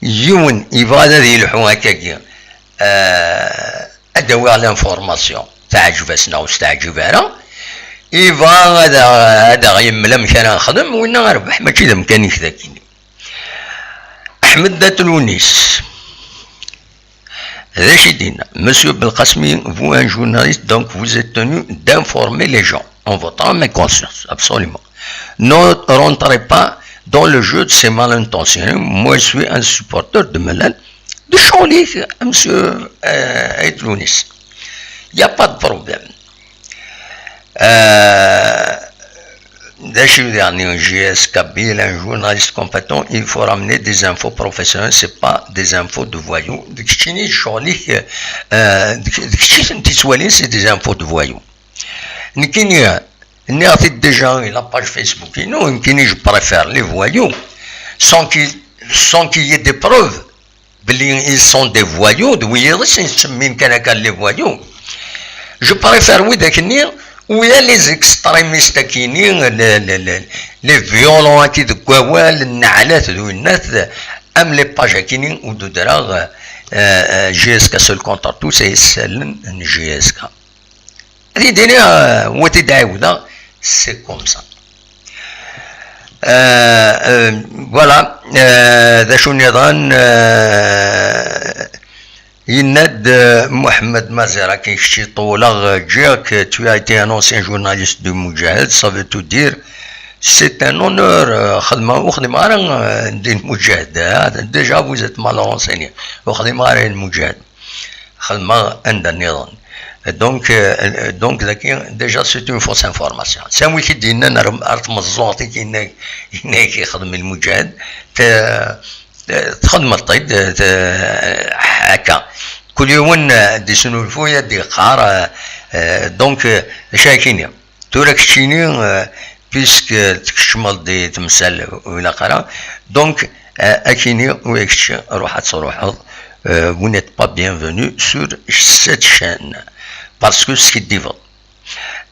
Yiwen yebɣa ad yelḥu akkagi, euh, ad d-awiɣ l'information, teɛǧeb-as neɣ ur s-teɛǧib ara, yebɣa ad aɣ-, ad aɣ-yemmel amek ara nexdem, winna rbeḥ, mačči d amkan-ik dakini. Ḥmed At Lewnis, d acu i d-yenna? Monsieur Belkacmi, vous, un journaliste, donc vous êtes tenu d'informer les gens. On votera, mais conscience, absolument. Ne rentrez pas dans le jeu de ces malintentionnés. Moi, je suis un supporter de Malal. D ccɣel-ik, a monsieur, euh, At Lewnis. Il n'y a pas de problème. Euh, d acu, yeɛni, J S Kabyle, un journaliste compétent, il faut ramener des infos professionnelles, c'est pas des infos de voyous. D keččini d ccɣel-ik, euh, d k-, d kečč i tent-yettwalin, c'est des infos de voyous. Nekkini, nniɣ-t-id déjà i la page Facebook-inu, nekkini je préfère les voyous, sans qu'il, sans qu'il y ait des preuves belli ils sont des voyous, d wiyiḍ i sen-yettsemmin kan akka les voyous. Je préfère widak-nni, uya les extrémistes akini, les, les, les, les violents aki deg wawal, nneɛlat d winnat, am les pages akini ur d-udreɣ, euh, euh, J S K seul contre tous, ay isallen n J S K. Ad yi-d-iniɣ, euh, wa t-id-ɛiwdeɣ, c'est comme ça. Euh, euh, voilà, euh, d acu nniḍen, euh, yenna-d, euh, Mohamed Mazera, ki kečči ṭewleɣ, euh, ǧǧiɣ-k, tu as été un ancien journaliste du Moudjahid, ça veut tout dire, c'est un honneur, euh, xedmeɣ, ur xdimeɣ ara, euh, di Lmuǧahid, ah, déjà vous êtes mal renseigné, ur xdimeɣ ara i Lmuǧahid. Xedmeɣ anda nniḍen. Donc, euh, donc, daki, déjà, c'est une fausse information. Sami ki d-yennan ar, ar tmeẓẓuɣt i yenna, yenna ki xedm Lmuǧahid, te-, txedmeḍ-t-id, eh, akka. Kul yiwen, eh, d-isnulfuy, ad d-iqqar, eh, eh, donc, eh, d acu ara k-iniɣ? Tura keččini, eh, puisque tkecmeḍ di temsal ur ilaq ara, donc, eh, ad k-iniɣ, ula kečč ruḥ ad truḥeḍ, eh, vous n'êtes pas bienvenu sur cette chaîne, parce que skiddibeḍ.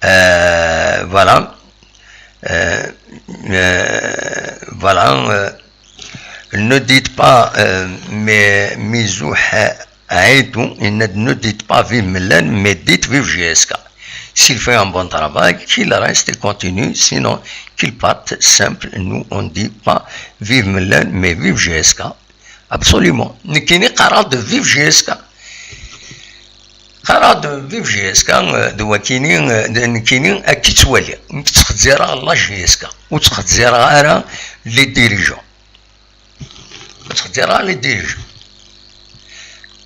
Euh, voilà. Euh, euh, voilà. Euh, ne dites pas, euh, mais, mais, ne dites pas vive Mellan, mais dites vive J S K. S'il fait un bon travail, qu'il reste et continue, sinon qu'il parte, simple, nous on dit pas vive Mellan, mais vive J S K. Absolument. Nekkini qqareɣ-d vive J S K. Qqareɣ-d vive J S K, eh, d wakini, eh, d nekkini akka i ttwaliɣ. Nekk ttxezzireɣ la J S K. Ur ttxezzireɣ ara les dirigeants. Ur ttxezzireɣ ara les dirigeants.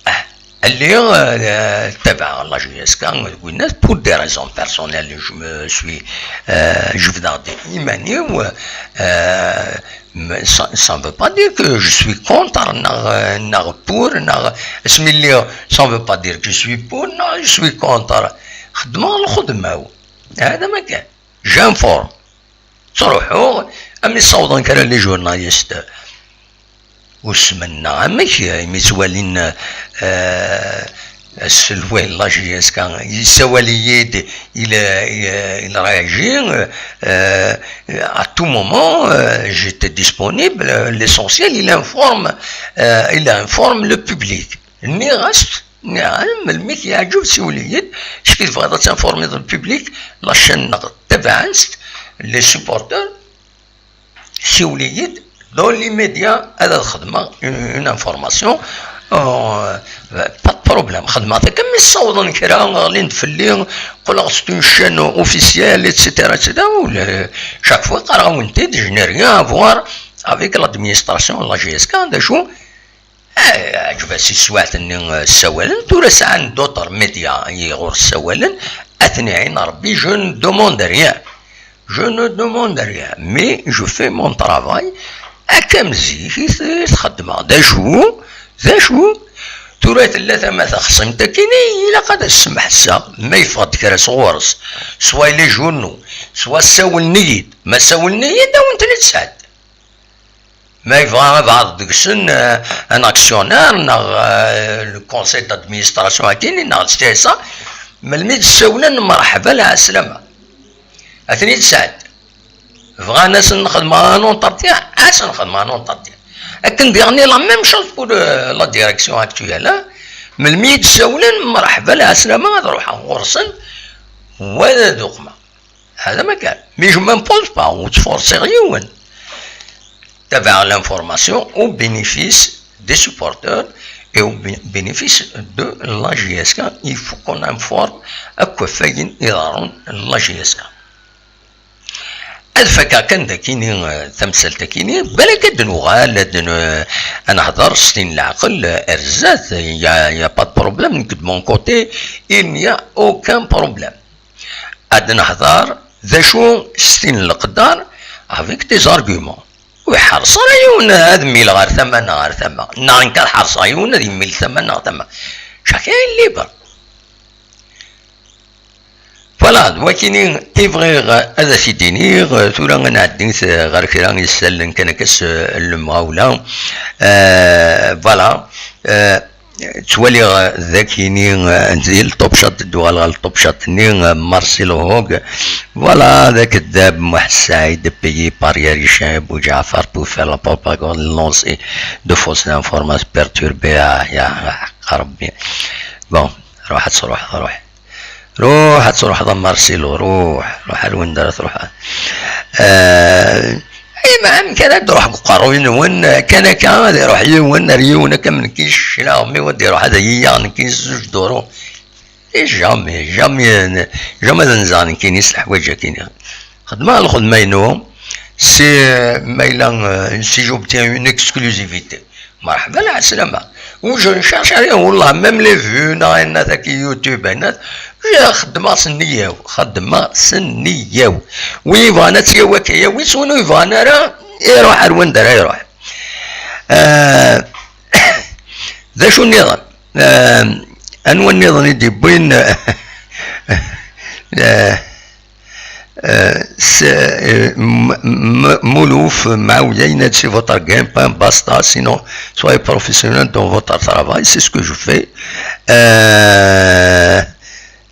Ah, lliɣ, eh, ttabaɛeɣ la J S K, eh, pour des raisons personnelles, je me suis, eh, jebdeɣ-d iman-iw, eh, Mais ça, ça ne veut pas dire que je suis contre, neɣ, neɣ pour, neɣ, asmi lliɣ, ça ne veut pas dire que je suis pour, neɣ je suis contre. Xeddmeɣ lxedma-w. Hada ma kan. J'informe. Ttruḥuɣ, am ssawḍen kra n les journalistes. Usmen neɣ amek, imi ttwalin, eh, aselway n la J S K, yessawal-iyi-d, il, il, il réagit, euh, à tout moment, euh, j'étais disponible, l'essentiel, il informe, euh, il informe le public. Nniɣ-as, nniɣ-as, melmi k-yeɛǧeb, siwel-iyi-d, acu i tebɣiḍ ad tinformiḍ le public, la chaîne-nneɣ ttabaɛen-tt, les supporters, siwel-iyi-d, dans l'immédiat, ad xedmeɣ une, une information. Euh, pas de problème. Xedmeɣ-t akka, mi ssawḍen kra, ɣlin-d fell-i, qqleɣ c'est une chaîne officielle, et cetera, et cetera. Ula, chaque fois, qqareɣ-awen-t-id, je n'ai rien à voir avec l'administration de la J S K, d acu? Eh, ɛǧeb-as i teswiɛt-nni, eh, ssawalen, tura sɛan d'autres médias i ɣur ssawalen, ad ten-iɛin Rebbi, je ne demande rien. Je ne demande rien, mais je fais mon travail, akka am zik i t-, i t-xeddmeɣ. D acu? D acu? Tura tella tama taxṣimt akkin, ilaq ad as-semḥessaɣ, ma yeffeɣ-d kra sɣur-s, soit les journaux, soit ssawlen-iyi-d, ma ssawlen-iyi-d, ad awen-ten-id-sɛeddan. Ma yebɣa abeɛḍ deg-sen, euh, un actionnaire, neɣ, euh, le conseil d'administration akkin, neɣ d C S A, melmi d-ssawlen, mreḥba, lɛeslama. Ad ten-id-sɛeddan. Bɣan ad sen-nxedmeɣ un entretien, ad sen-nxedmeɣ un entretien. Akken diɣen la même chose pour, euh, la direction actuelle, hein. Melmi i d-ssawlen, mreḥba, lɛeslama, ad ruḥeɣ ɣur-sen, wa ad uqmeɣ. Hada ma kan. Mais je m'impose pas, ur ttforsiɣ yiwen. Tabaɛeɣ l'information au bénéfice des supporters et au bé-, bénéfice de la J S K. Il faut qu'on informe akk wafagen iḍerrun la J S K. Ad fakeɣ kan dakini, eh, tamsalt akini, balak ad d-nuɣal, ad n-, ad nehder s tin leɛqel, eh, ar zdat, y a, y a pas de problème, nekk de mon côté, il n'y a aucun problème. Ad nehder d acu s tin leqder, avec des arguments. Ur iḥerṣ ara yiwen ad mmil ɣer tama neɣ ɣer tama, neɣ nekk ad ḥerṣeɣ yiwen ad yemmil tama neɣ tama. Chacun est libre. Voilà, d wakini i bɣiɣ ad as-id-iniɣ. Tura ad nɛeddi ɣer kra n yisallen kan akka s lemɣawla. Euh, voilà. Euh, Ttwaliɣ d akini, eh, di le top chat, d-uɣaleɣ ɣer le top chat-nni, eh, Marcelo Hogg. Voilà, d akeddab, Mohamed Saïd, payé par Yaricha Boujaffar pour faire la propagande, lancer de fausses informations, perturber, ah, ya, ah, Rabbi. Bon, ruḥ ad truḥeḍ, ruḥ. Ruḥ ad truḥeḍ a Marcelo, ruḥ, ruḥ ar wanda ara truḥeḍ. Eh, Ay, ma amek ara d-ruḥ deg uqerruy-nwen, kan akka, ad iruḥ yiwen ar yiwen akka, am nekk cclaɣ, mi wa d-iruḥ ad iyi-yaɣ nekkini s zuǧ duru. Et jamais, jamais, jamais ad nzeɣ nekkini s leḥwayeǧ akini. Xedmeɣ lxedma-inu, si, ma yella, euh, si j'obtiens une exclusivité. Merḥba lɛeslama. Ur je ne cherche rien, wallah, même les vues, neɣ ayen ataki YouTube, ayen at-, je xeddmeɣ s nniya-w, xeddmeɣ s nniya-w. Win yebɣan ad tt-yawi akka, yawi-tt, win ur yebɣan ara, iruḥ ar wanda ara iruḥ. Euh, d acu nniḍen? Euh, anwa nniḍen i d-yewwin, euh, euh, s- euh, m- m- Muluf, Maouya, Inad, c'est votre game, pas basta, sinon soyez professionnel dans votre travail, c'est ce que je fais. Euh,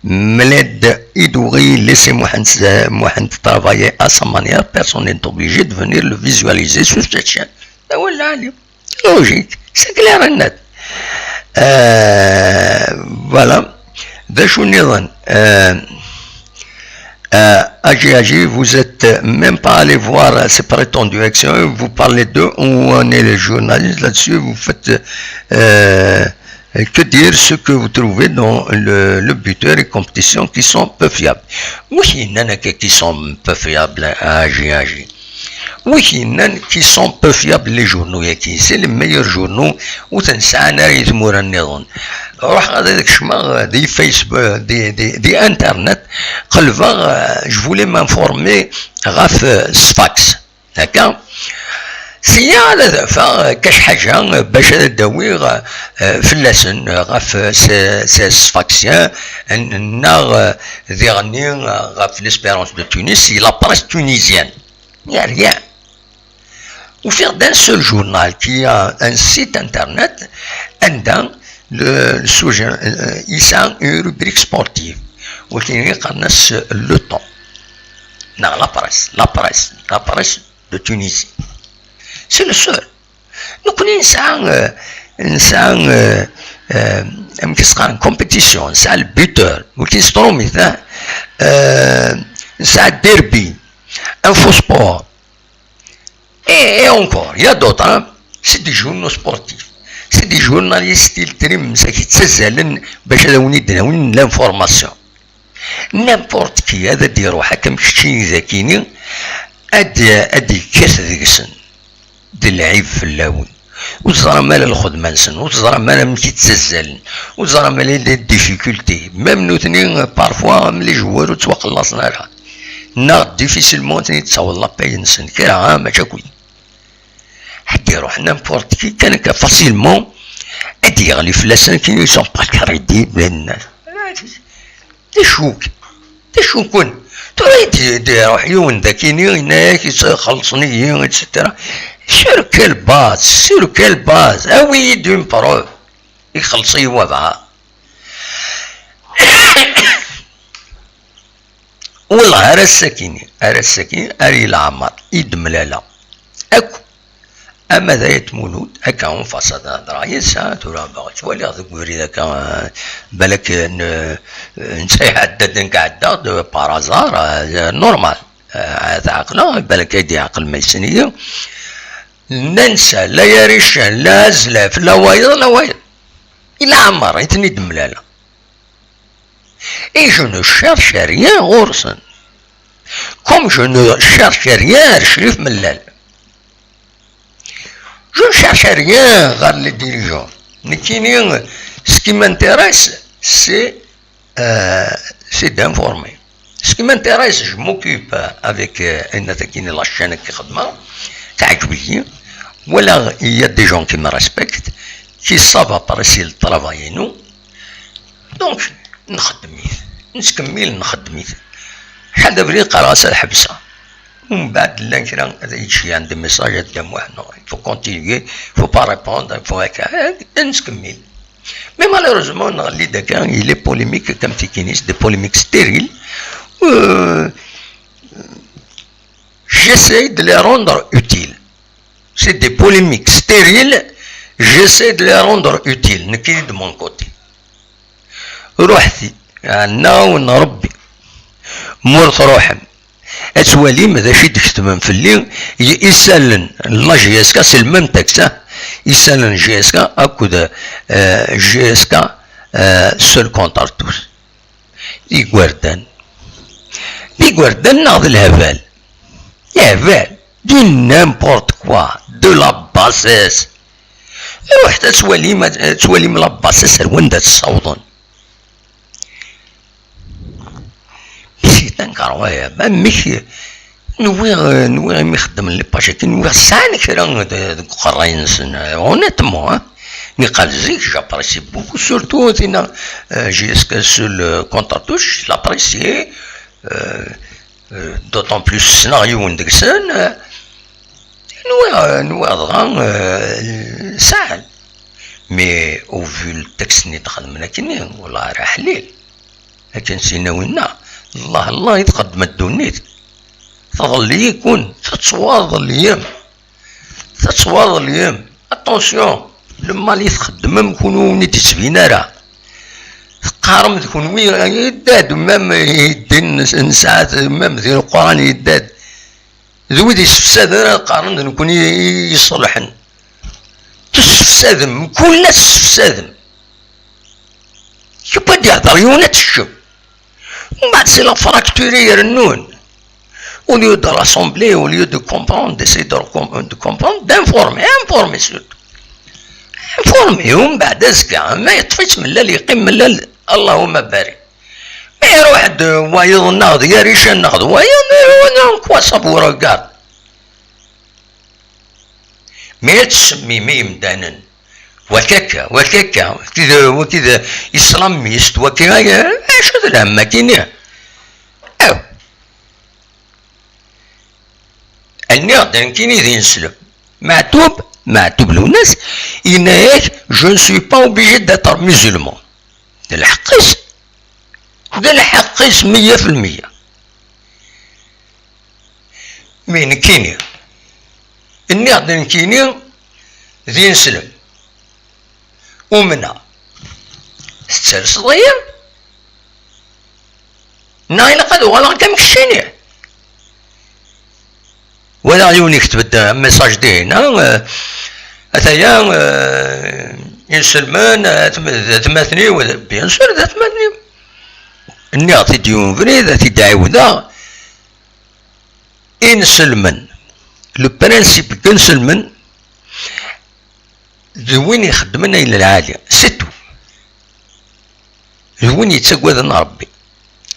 Mled Idouri, laissez Mohand, Mohand travailler à sa manière, personne n'est obligé de venir le visualiser sur cette chaîne. Ah, voilà, allez. Logique, c'est clair et net. Euh, voilà. D acu nniḍen? Euh, euh, A G A G, vous êtes même pas allé voir ces prétendus actions, vous parlez d'eux, on est les journalistes là-dessus, vous faites, euh, que dire ce que vous trouvez dans le, le buteur et compétition qui sont peu fiables. Oui, il y en a qui sont peu fiables, A G A G. Wi k-yennan qui sont peu fiables les journaux-agi? C'est les meilleurs journaux, ur ten-sɛan ara i tmura nniḍen. Ruḥeɣ ad kecmeɣ di Facebook, di, di, di internet, qelbeɣ, euh, je voulais m'informer ɣef, euh, Sfax. D'accord? Sya ad afeɣ, euh, kac ḥaǧa, euh, bac ad d-awiɣ, euh, fell-asen, euh, ɣef, euh, ces, ces Sfaxiens, n-, neɣ, euh, diɣenni, euh, ɣef l'Espérance de Tunis, si la presse tunisienne. Il n'y a rien. Ufiɣ-d un seul journal qui a un site internet anda le, le sujet, euh, yesɛa une rubrique sportive, u tin qqaren-as Le Temps, neɣ la presse, la presse, la presse de Tunisie. C'est le seul. Nekkni nesɛa, euh, nesɛa, euh, euh, amek i s-qqaren, compétition, nesɛa le buteur, ur k-nesṭrumit, hein. Euh, nesɛa derby, Info Sport, et, et encore, il y a d'autres, hein. C'est des journaux sportifs. C'est des journalistes, il trim, ça qui ttazalen bac ad awen-id-awin l'information. N'importe qui, ad d-iruḥ akka am keččini d akini, ad, ad d-yekkat deg-sen. D lɛib fell-awen. Ur teẓram ara lxedma-nsen, ur teẓram ara amek i ttazzalen, ur teẓram ara les difficultés. Même nutni, parfois, am les joueurs ur ttwaxellaṣen ara. Neɣ difficilement ad ten-id-taweḍ la paye-nsen. Kra, ha, mačči akk. Ad d-iruḥ n'importe qui, kan akka facilement, ad d-yeɣli fell-asen, qui ne sont pas crédibles, les nnas. D acu-k? D acu-ken? Tura i d-, d-iruḥ yiwen d akini, yenna-yak, "Xellṣen-iyi", et cetera. Sur quelle base? Sur quelle base? Awi-yi-d une preuve. Ixelleṣ-iyi wabɛaḍ. Wellah, ar ass-akini, ar ass-akini, ar i leɛmer i d-mlaleɣ akk. Ama d Ayt Mulud, akka en face ad hedreɣ yid-s, ah, tura baɣ ttwaliɣ deg ubrid akka, ah, balak, eh, n-, eh, netta iɛedda-d, nekk ɛeddaɣ-d, eh, par hasard, eh, normal. Eh, ad ɛeqleɣ, balak ay d-yeɛqel ma yessen-iyi. Nna netta, la Yarican, la Azlaf, la wayeḍ, la wayeḍ. I leɛmer i ten-id-mlaleɣ. Et je ne cherche rien ɣur-sen. Comme je ne cherche rien ar Crif Mellal. Je ne cherche rien ɣer les dirigeants. Nekkini, ce qui m'intéresse, c'est, euh, c'est d'informer. Ce qui m'intéresse, je m'occupe avec, euh, ayen akkin la chaîne qui xedmeɣ, teɛǧeb-iyi. Voilà, il y a des gens qui me respectent, qui savent apprécier le travail et nous. Donc, nxeddem-it, nettkemmil nxeddem-it. Ḥal d abrid qqareɣ-as ad ḥebseɣ. Umbeɛd llan kra ad yečč yan des messages ad d-amuḥ, non, il faut continuer, il faut pas répondre, il faut akka, eh, nettkemmil. Mais malheureusement, nɣelli-d akka, il est polémique comme tikini, c'est des polémiques stériles. Euh, j'essaie de les rendre utiles. C'est des polémiques stériles, j'essaie de les rendre utiles, nekkini de mon côté. Ruḥet, ɛennaɣ-awen Rebbi. Ma ur truḥem, ad twalim d acu i d-ketben fell-i, i-, isallen n la J S K, c'est le même texte, hein. Isallen n J S K akked, euh, J S K, euh, seul contre tous. D igerdan. D igerdan neɣ d lehbal? Lehbal. Du n'importe quoi. De la bassesse. Ruḥet ad twalim, ad twalim la bassesse ar wanda tt-ssawḍen. Mais c'est incroyable. Amek, Nwiɣ, nwiɣ imi xeddmen les pages-agi, nwiɣ sɛan kra de-, deg uqerray-nsen, euh, honnêtement, hein. Niqal zik, j'apprécie beaucoup, surtout tina, euh, J S K sur le contre-touche, je l'apprécie, euh, euh, d'autant plus ssneɣ yiwen deg-sen, euh, nwiɣ, nwiɣ dɣa, euh, sɛan. Mais au vu le texte-nni d-xedmen akkenni, wallah ara ḥlil. Akken sina winna, Allah, Allah i txeddem ddunit. Tḍelli-ken, tettwaḍellem. Tettwaḍellem. Attention, le mal i txeddmem kunwi ur d-yettbin ara. Teqqarem d kunwi yedda-d, même yeddin nesɛa-t, même di Leqran yedda-d. D wid yessefsaden ara qqaren d nekni i iṣelḥen. Tessefsadem, mkul ass tessefsadem. Yewwa-d ihder yiwen ad tekcem. Mbeɛd si la fracture i irennun. Au lieu de rassembler, au lieu de comprendre, d'essayer de, recom- de comprendre, d'informer, informer surtout. Informer, umbeɛd azekka, ma yeṭṭef-itt mellal, yeqqim mellal, Allahumma barik. Ma iruḥ-d wayeḍ-nneɣ d Yarican-nneɣ d wayeḍ, on quoi ça vous regarde? Mais ad tsemmim i yemdanen. Wakaka, wakaka, waki d, waki d islamist, waki, acu d lhem-agi-nni? Aw. Nniɣ-d nekkini d ineslem. Meɛtub, Meɛtub Lwennas, yenna-yak, je ne suis pas obligé d'être musulman. D lḥeqq-is. D lḥeqq-is meyya fi lmeyya. Mi nekkini, nniɣ-d nekkini d ineslem. Umneɣ. Tettalseḍ-iyi? Neɣ ilaq ad uɣaleɣ akka am keččini? Walaɣ yiwen ikteb-d message dihin, ha, euh, ataya, euh, inselmen, euh, atm-, d atmaten-iw, bien sûr, d atmaten-iw. Nniɣ-t-id yiwen ubrid, ad t-id-ɛiwdeɣ. Inselmen, le principe n inselmen, d win ixeddmen ayen lɛali, c'est tout. D win yettaggaden Ṛebbi.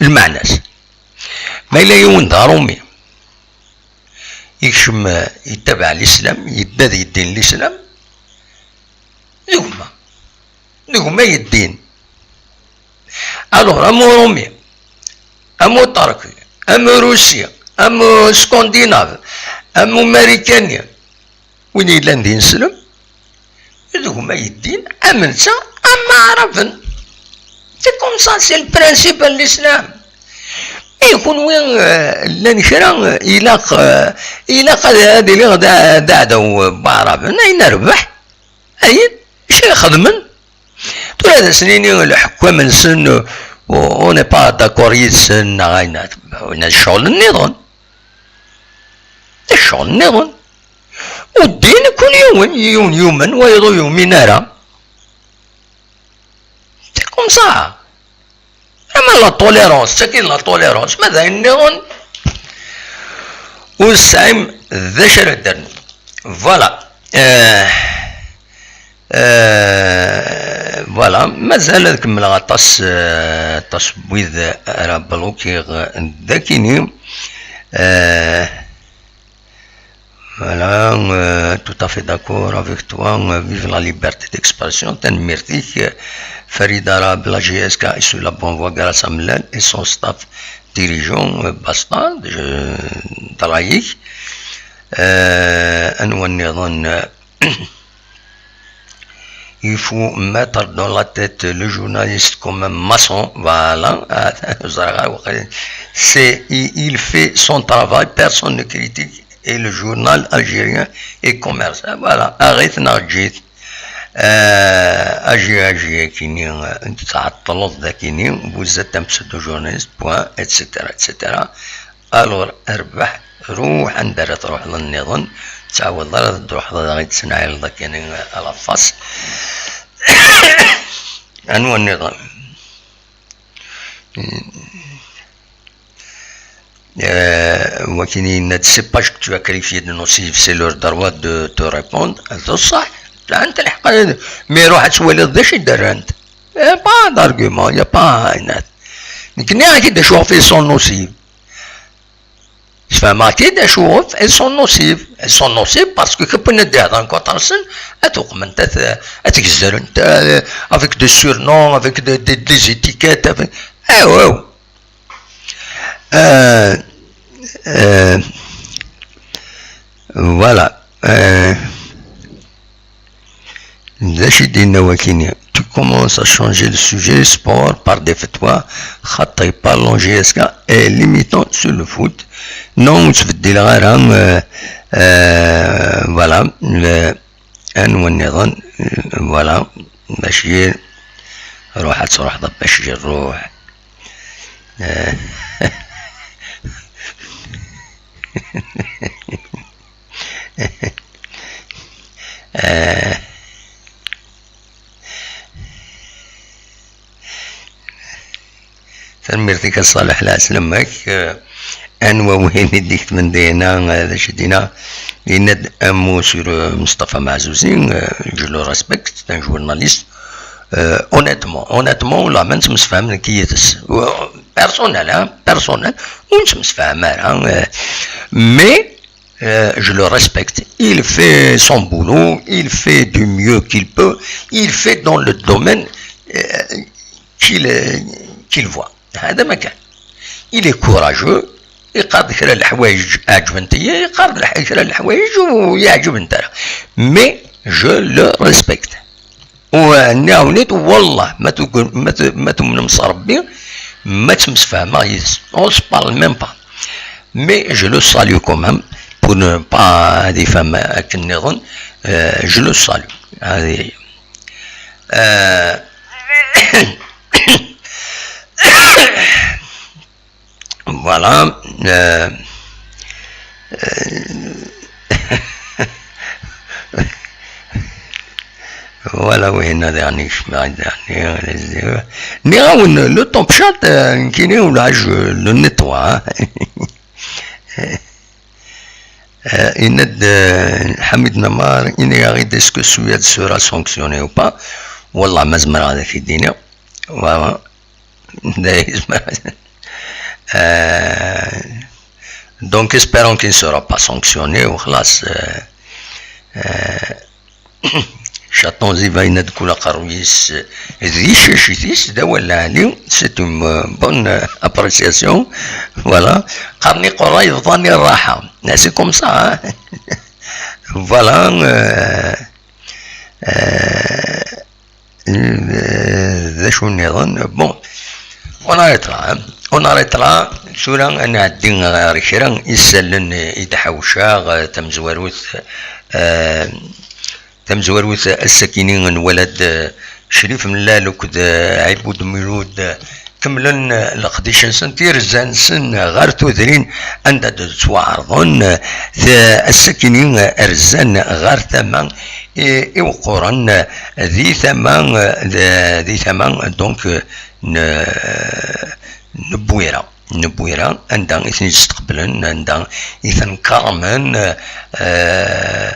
Lmeɛna-s, ma yella yiwen d aṛumi, yekcem, eh, yettabaɛ lislam, yedda di ddin n lislam, d gma. D gma yeddin. Alors, am uṛumi, am uṭerki, am urusi, am uskandinav, am umarikani, win yellan d ineslem, d gma yeddin, am netta, am aɛraben. C'est comme ça, c'est le principe de l'islam. I kunwi, eh, llan kra, eh, ilaq, eh, ilaq ad, ad iliɣ d a-, d aɛdaw n waɛraben, ayen rbeḥ, ayen, acu i xedmen? Tura ad asen-ini leḥkwam-nsen, on n'est pas d'accord yid-sen, neɣ ayen, winna d ccɣel nniḍen. D ccɣel nniḍen. U ddin kul yiwen, yiwen yumen, wayeḍ ur yumin ara. C'est comme ça. Ama la tolérance, d tagi d la tolérance, ma d ayen nniḍen ur tesɛim d acu ara d-ternu. Voilà. Euh, euh, voilà, mazal ad kemmleɣ aṭas, euh, aṭas n wid ara blokiɣ dagini. Euh, Voilà, euh, tout à fait d'accord avec toi. Euh, vive la liberté d'expression. Tanemmirt-ik, euh, Farida Rab, la J S K est sur la bonne voie grâce à Mlal et son staff dirigeant, euh, Basta, je, Dalaïk. Euh, anwa nniḍen, euh, Il faut mettre dans la tête le journaliste comme un maçon. Voilà. C'est, il, il fait son travail, personne ne critique. Et le journal algérien est commerçant. Voilà. Arrête, Narjit. Euh, aji, aji, akini, euh, tɛeṭṭleḍ dakini, vous êtes un pseudo-journaliste, point, et cetera, et cetera. Alors, rbeḥ, ruḥ anda ara truḥeḍ nniḍen, ttɛawadeḍ ara ad d-truḥeḍ ad aɣ-id-tesnɛileḍ akini à la face. Anwa nniḍen? Euh, wakini yenna-d, c'est pas que tu as qualifié de nocif, c'est leur droit de te répondre. D ṣṣeḥ, sɛant lḥeqq, mi ruḥ ad twaliḍ d acu i d-rrant. Y a pas d'argument, y a pas, nekni ad k-id-acuɣ fi son nocif. Je Fehmeɣ-k-id acu, elles sont nocives. Elles sont nocives parce que kif n-d-ihḍan contre-sen, ad tuqment, ad, ad t-gezzrent, euh, avec des surnoms, avec des, des, des étiquettes, avec... Eh, ouais. Euh, euh, voilà. Euh, d acu i d-yenna wakini? Tu commences à changer le sujet sport par des fatwas, xaṭi, parlons J S K et limitons sur le foot. Non, ur ttbeddileɣ ara, euh, euh, voilà, euh, anwa nniḍen, euh, voilà, Bacir, ruḥ ad truḥeḍ a Bacir, ruḥ. Euh, euh, Tanemmirt-ik a Ṣaleḥ, lɛeslama-k. Eh, anwa win i d-iketben dinna, eh, d acu i d-yenna? Yenna-d un mot sur, eh, Mustafa Maɛzuzi, eh, je le respecte, c'est un journaliste. Eh, honnêtement, honnêtement, la ma nettemsefham nekk yid-s. Personnel, hein, personnel, ur nettemsefham ara, eh, mais Euh, je le respecte. Il fait son boulot, il fait du mieux qu'il peut, il fait dans le domaine, euh, qu'il, euh, qu'il voit. هذا ما كان. Il est courageux, يقرض كرا الحوايج عجبنتي، يقرض الح-، كرا الحوايج ويعجبنت. Mais je le respecte. ونعاونيت والله ما تقول، ما ت-، ما تمنمش ربي، ما تمسفهمها يس. On se parle même pas. Mais je le salue quand même, pour ne pas diffamer akken nniḍen, euh, je le salue. هذه هي. Euh, voilà. Euh, euh, voilà, oui, dernier, dernier, نراون le temps chat, euh, qui est là, je le nettoie, hein. Euh, yenna-d, euh, Ḥamid Namar, ini-aɣ-id, est-ce que Suède sera sanctionnée ou pas? Wallah, ma zemreɣ ad ak-id-iniɣ. Voilà. Euh, donc, espérons qu'il ne sera pas sanctionné, وخلاص, euh, euh, Chaton Ziva yenna-d kul aqerruy-is d icacit-is, d awal lɛali, c'est une, euh, bonne, euh, appréciation. Voilà. Qqaren iqerra yebḍan i rraḥa. C'est comme ça, hein. Voilà, euh, euh, euh, d acu nniḍen? Bon, on arrête là, hein. On arrête là. Tura ad nɛeddi ɣer kra isallen i d-ḥawceɣ, euh, tamezwarut, euh, Tamezwarut ass-akini nwala-d, eh, Crif Mellal akked, eh, Ɛibud Milud, eh, kemmlen, eh, leqdic-nsen, tirza-nsen ɣer tudrin anda d-ttwaɛerḍen, eh, t-, ass-akini, eh, rzan ɣer tama i, iwqquren, eh, di tama, eh, d-, di tama, donc, eh, n-, n Bwira. N Bwira, anda i ten-id-steqblen, anda i ten-kerrmen, eh,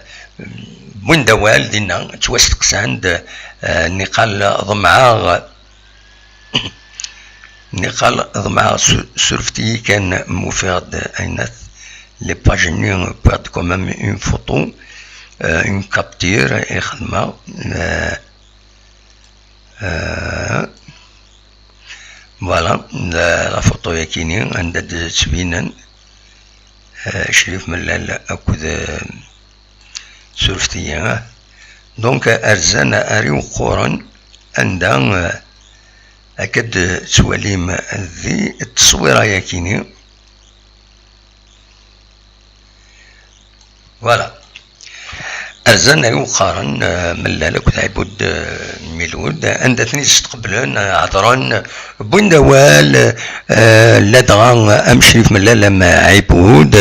wwin-d awal dinna, ttwasteqsan-d, eh, niqal ḍemɛeɣ, niqal ḍemɛeɣ su-, surfet-iyi kan ma ufiɣ-d aynat, les pages-nni, wwiɣ-d quand même une photo, eh, une capture i xedmeɣ, eh, Eh, voilà, la, la photo-yakini, anda d-ttbinen, eh, Crif Mellal akked, eh, Surfet-iyi, eh. Donc, rzan ar iwqquren anda, eh, akka d-tettwalim di tteswira-yakini. Voilà. Rzan ay uqqaren, eh, Mellal akked Ɛibud, eh, Milud, anda ten-id-steqblen, eh, hedren, wwin-d awal, eh, ladɣa am Crif Mellal am Ɛibud,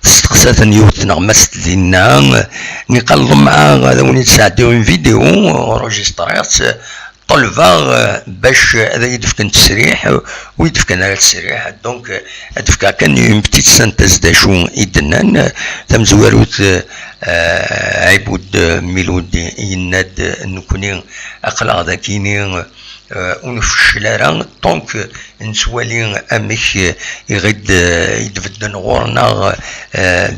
testeqsa-ten yiwet tneɣmast dinna, niqal ḍemɛeɣ ad awen-id-sɛeddiɣ une vidéo, enregistriɣ-tt, ṭelbeɣ, eh, bac ad iyi-d-fken ttesriḥ, eh, ur iyi-d-fkan ara ttesriḥ. Donc, eh, ad d-fkeɣ kan une petite synthèse d acu i d-nnan, eh, tamezwarut, eh, eh, Ɛibud, eh, Milud yenna-d, eh, nekkni aql-aɣ dakini, eh, ur nfeccel ara, donc nettwali amek i ɣ-id-bedden ɣur-neɣ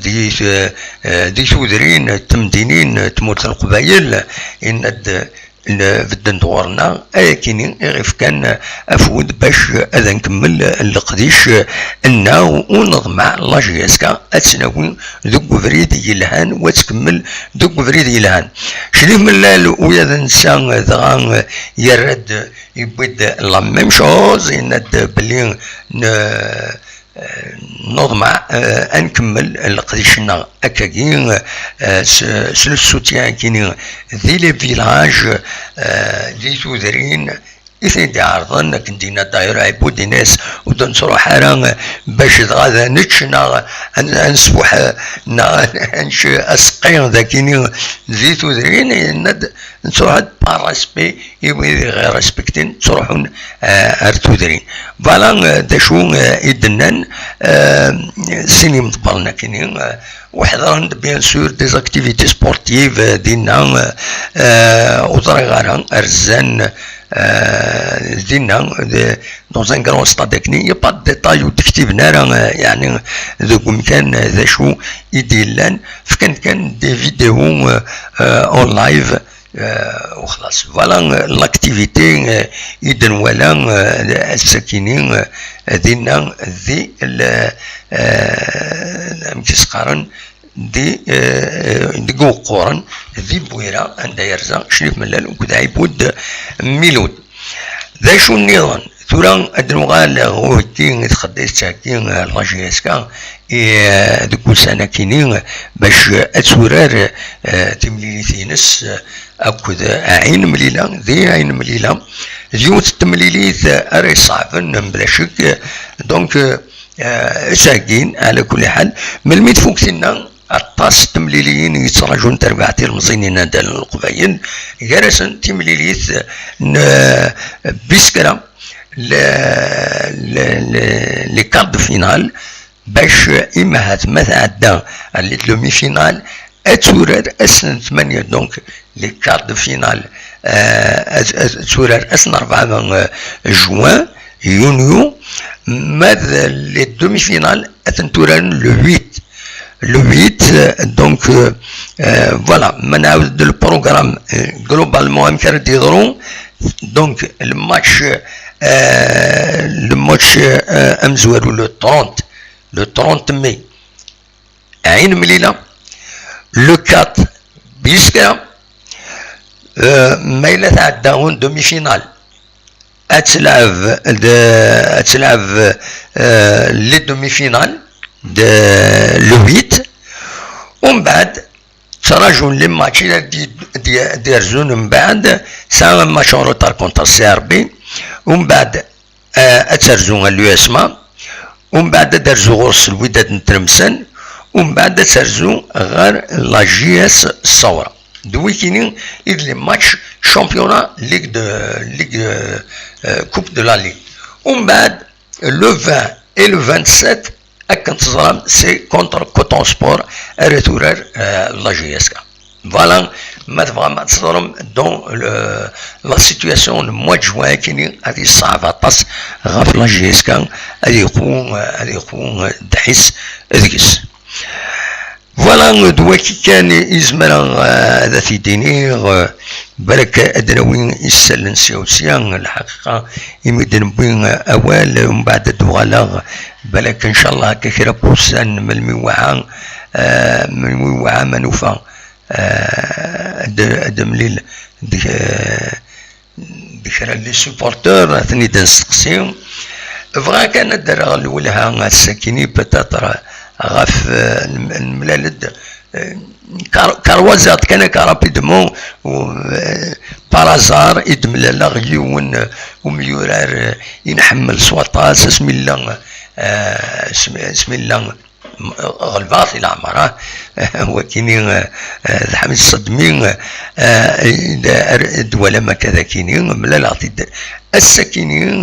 di tudrin, temdinin, tmurt n Leqbayel, inna-d bedden-d ɣur-neɣ, ayakini i ɣ-ifkan afud bac ad nkemmel leqdic nneɣ u neḍmeɛ la J S K ad tt-nawi deg ubrid yelhan u ad tkemmel deg ubrid yelhan. Crif Mellal, ula d netta dɣa yerra-d, yewwi-d la même chose, yenna-d belli n- nuḍmeɛ ad nkemmel leqdic-nneɣ akkagi s le soutien-agi di les villages, di tudrin i ten-id-iɛerḍen, akken d-yenna d'ailleurs Ɛibud, yenna-as ur d-nettruḥ ara bac dɣa ad nečč neɣ ad nesfuḥ neɣ ad nečč aseqqi dagini di tudrin, yenna-d nettruḥ-d par respect i wid i ɣ-respektin, ttruḥun ar tudrin. Voilà d acu i d-nnan sin yimḍebbren akini. U ḥedren-d bien sûr des activités sportives dinna, ur ẓriɣ ara, rzan dinna dans un grand stade akini. Il n'y a pas de détails ur d-ktiben ara yeɛni deg umkan d acu i d-yellan. Fkan kan des vidéos en live. Voilà l'activité i d-nwala ass-akini dinna di amek i s-qqaren, di deg uqquren di Bwira, anda yerza Crif Mellal akked Ɛibud Milud. D acu nniḍen? Tura ad nuɣal ɣer uheggi i txeddayeɣ-agi la J S K deg ussan akini bac ad turar timlilit-ines akked Ɛin Mlila. Di Ɛin Mlila d yiwet n temlilit ara iṣeɛben bla ccek, donc ttɛeggin ɛla kulli ḥal. Melmi tfuk tinna, aṭas n temliliyin yettraǧun tarbaɛt ilemẓiyen n Adal n Leqbayel, gar-asen timlilit n Biskra, les quarts de finale, bac imahat ma tɛedda les demi-finales ad turar ass n tmanya, donc les quarts de finale ad turar ass n rebɛa juin, yunyu, ma d les demi-finales ad tent-uraren le huit. Le huit, donc voilà, ma nɛawed le programme globalement amek ara d-yeḍru. Donc le match, le match amezwaru le trente, le trente mai, Ɛin Mlila, le quatre, Biskra, ma yella tɛedda en demi-finale ad tleɛb, ad tleɛb les demi-finales de le huit, umbeɛd ttrajun les matchs i d-yerzun mbeɛd, tesɛa un match en retard contre C R B, umbeɛd ad terzu ɣer l'U S M A, umbeɛd ad terzu ɣur-s Lwidad n Tlemsan, umbeɛd ad terzu ɣer la J S Saoura. D wikini i d les matchs championnat Ligue de, Ligue, Coupe de la Ligue. Umbeɛd le vingt et le vingt-sept, akken teẓram, c'est contre Coton Sport ara turar la J S K. Voilà ma tebɣam ad teẓrem dans la situation n mois de juin akini ad yeṣɛeb aṭas ɣef la J S K, ad yeqwu, ad yeqwu ddḥis deg-s. Voilà d waki kan i zemreɣ ad t-id-iniɣ. Balak ad d-nawi isallen sya u sya, lḥaqiqa imi d-newwi awal umbeɛd ad d-uɣaleɣ. Balak ncallah akka kra n wussan melmi wɛa, melmi wɛa ma nufa ad d-mlil d kra n les supporteurs ad ten-id-nesteqsi. Bɣiɣ kan ad d-rreɣ lwelha ass-akini peut-être ɣef nemlal-d, karwaziɣ-d kan akka rapidement par hasard i d-mlaleɣ yiwen umyurar i nḥemmel s waṭas, asmi nella, asmi nella ɣelbeɣ-t i leɛmer, wakini d Ḥamid Ṣadmi, d walam akka d akini, mlaleɣ-t-id ass-akini,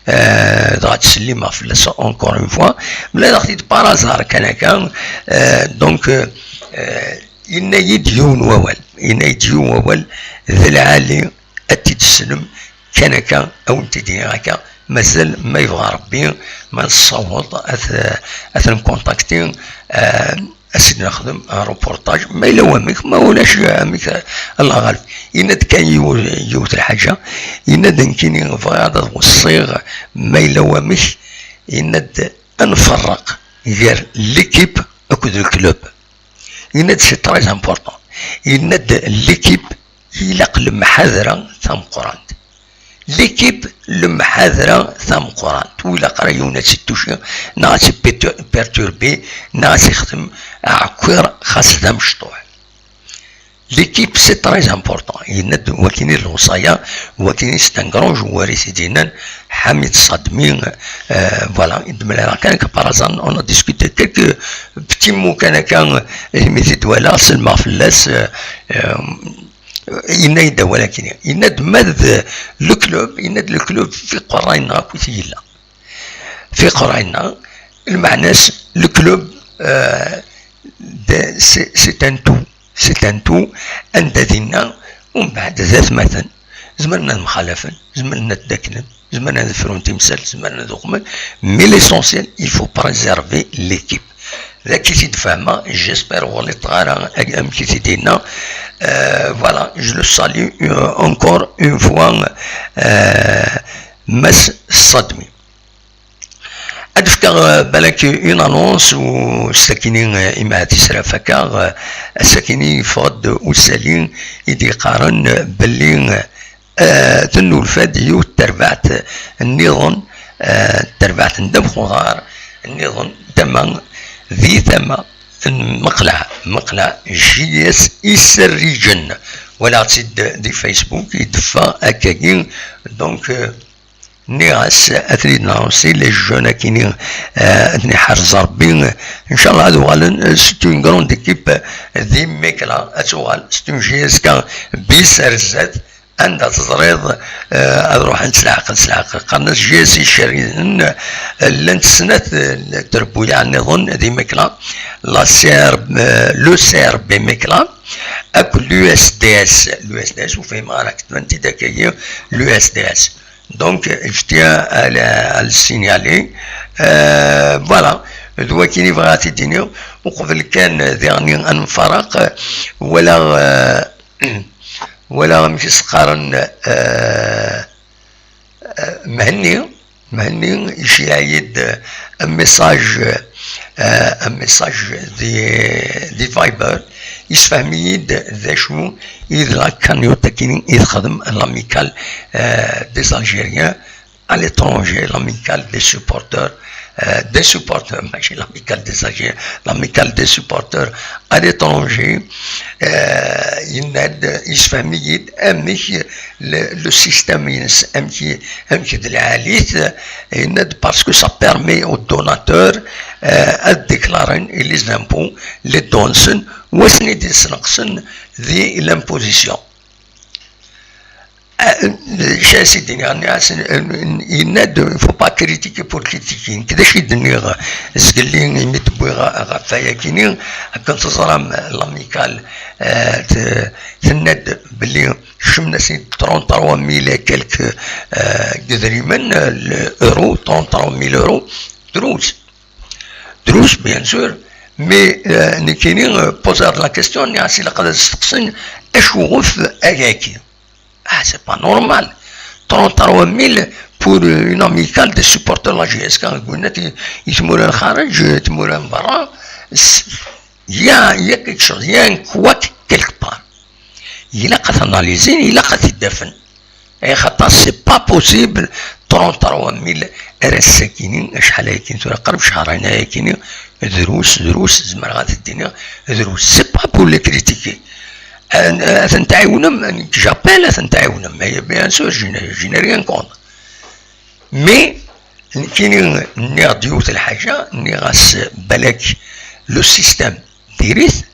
dɣa ttsellimeɣ fell-as encore une fois, mlaleɣ-t-id par hasard kan akka, donc yenna-yi-d yiwen wawal, yenna-yi-d yiwen wawal d lɛali ad t-id-tessnem, Kan akka, a wen-t-id-iniɣ akka, mazal ma yebɣa Rebbi, ma nessaweḍ ad t-, ad t-nkuntakti, eh, ad s-d-nexdem un reportage, ma yella wamek, ma ulac, eh, amek, eh, Allah ɣaleb. Yenna-d kan yiw-, yiwet lḥaǧa, yenna-d nekkini bɣiɣ ad weṣṣiɣ, ma yella wamek, yenna-d ad nferreq gar l'équipe akked le club. Yenna-d c'est très important. Yenna-d l'équipe ilaq lemḥadra tameqqrant. L'équipe lemḥadra tameqqrant. Ur ilaq ara yiwen ad tt-ittuci, neɣ ad tt-perturbi, neɣ ad tt-ixdem aɛekkiṛ xas d amecṭuḥ. L'équipe, c'est très important. Yenna-d wakini d lewṣaya, wakini c'est un grand joueur i t-id-yennan, Ḥamid Ṣadmi, euh, voilà, i d-mlaleɣ kan akka par hasard, on a discuté quelques petits mots kan akka, imi t-id-walaɣ, selmeɣ fell-as, euh, euh, yenna-yi-d awal akini. Yenna-d ma d le club, yenna-d le club fi qerray-nneɣ akk i t-yella. Fi qerray-nneɣ, lmeɛna-s, le club, euh, de, c'est, c'est un tout. C'est un tout, anda dinna, umbeɛd d atmaten. Zemren ad mxalafen, zemren ad ddaklen, zemren ad frun timsal, zemren ad uqmen. Mais l'essentiel, il faut préserver l'équipe. D akka i t-id-fehmeɣ, j'espère ur ɣliṭeɣ ara ag-, amek i t-id-yenna. Euh, voilà, je le salue, euh, encore une fois, euh, Mass Ṣadmi. Ad d-fkeɣ, euh, balak une annonce u s-akini, euh, imi ad tt-israf akka, euh, ass-akini yeffeɣ-d usali i d-yeqqaren belli, euh, tennulfa-d yiwet terbaɛt nniḍen, euh, terbaɛt n ddabex uḍar nniḍen, tama di tama n Meqleɛ, Meqleɛ J S Iserriǧen. Walaɣ-tt-id di Facebook, i d-teffeɣ akkagi. Donc, euh, nniɣ-as, ad ten-id-nɛuṣi, les jeunes akini, euh, ad ten-iḥrez Rebbi. Inchallah ad uɣalen, euh, c'est une grande équipe, euh, di Mekla, ad tuɣal, c'est une J S K bis ar zdat, anda teẓriḍ, euh, ad ruḥent s leɛqel, s leɛqel. Qqaren-as J S Icerriden, euh, llant snat, euh, n trebbuyaɛ nniḍen di Mekla, la C R, euh, le C R B Mekla, akked l'U S D S, l'U S D S, ur fhimeɣ ara, ketben-t-id akkagi, l'U S D S. Donc, je tiens à le, à le signaler. Euh, voilà. D wakken i bɣiɣ ad t-id-iniɣ. Uqbel kan diɣen ad nemfaraq, walaɣ, euh, walaɣ amek i s-qqaren, euh, euh, Mhenni. Mhenni iceyyeɛ-iyi-d un message, euh, un message di, di Viber, yessefhem-iyi-d d acu i d la cagnotte-agi i texdem l'Amicale, euh, des Algériens à l'étranger, l'Amicale des supporters, euh, des supporters, mačči l'Amicale des Algériens, l'Amicale des supporters à l'étranger, euh, yenna-d, yessefhem-iyi-d amek le, le système-ines, amek, amek d lɛali-t, yenna-d parce que ça permet aux donateurs, euh, ad déclaren les impôts, les dons-nsen, u ad sen-id-sneqsen di l'imposition. Ccas i d-nniɣ, nniɣ-asen, yenna-d, il faut pas critiquer pour critiquer. Nekk d acu i d-nniɣ zgelli imi d-wwiɣ ɣef wayagi-nni, akken teẓram, l'Amicale, euh, t-, tenna-d belli kecmen-asen trente-trois mille et quelques, euh, n yidrimen, euh, euros, trente-trois mille euros, drus. Drus, bien sûr, mais, euh, nekkini, euh, poser la question, nniɣ-as ilaq ad steqsen acu ɣef ayagi. Ah, c'est pas normal. Trente-trois mille pour, euh, une amicale des supporters de la J S K, i, i tmura n lxareǧ, tmura n berra. S-, il y a, il y a quelque chose, il y a un couac quelque part. Ilaq ad t-analyser, ilaq ad t-id-afen. Ay xaṭer, c'est pas possible. Trente-trois mille ar ass-agi-ni, acḥal ayagi tura, qrib cehrayen ayagi-ni, drus, drus, zemreɣ ad t-id-iniɣ, drus. C'est pas pour les critiquer. Ad, ad ten-tɛiwnem, nekk j'appelle ad ten-tɛiwnem. Mais bien sûr, je n'ai, je n'ai rien contre. Mais, nekkini nniɣ-d yiwet lḥaǧa, nniɣ-as balak le système diri-t,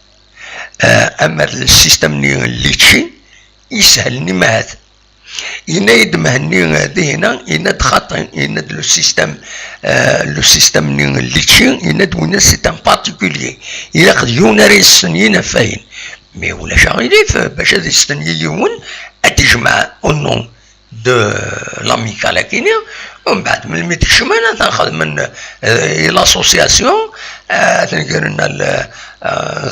euh, ama le système-nni n litchi, yeshel-nni mahat. Yenna-yi-d Mhenni, euh, dihina, yenna-d xaṭi, yenna-d le système, euh, le système-nni n litchi, yenna-d winna c'est un particulier. Ilaq d yiwen ara yessen inafayen. Mais ulac aɣilif, euh, bac ad yestenyi yiwen, ad d-ijmeɛ au nom de l'Amicale akini, umbeɛd melmi d-kecmen ad xedmen, eh, l'association, eh, ad ten-gren al-, eh,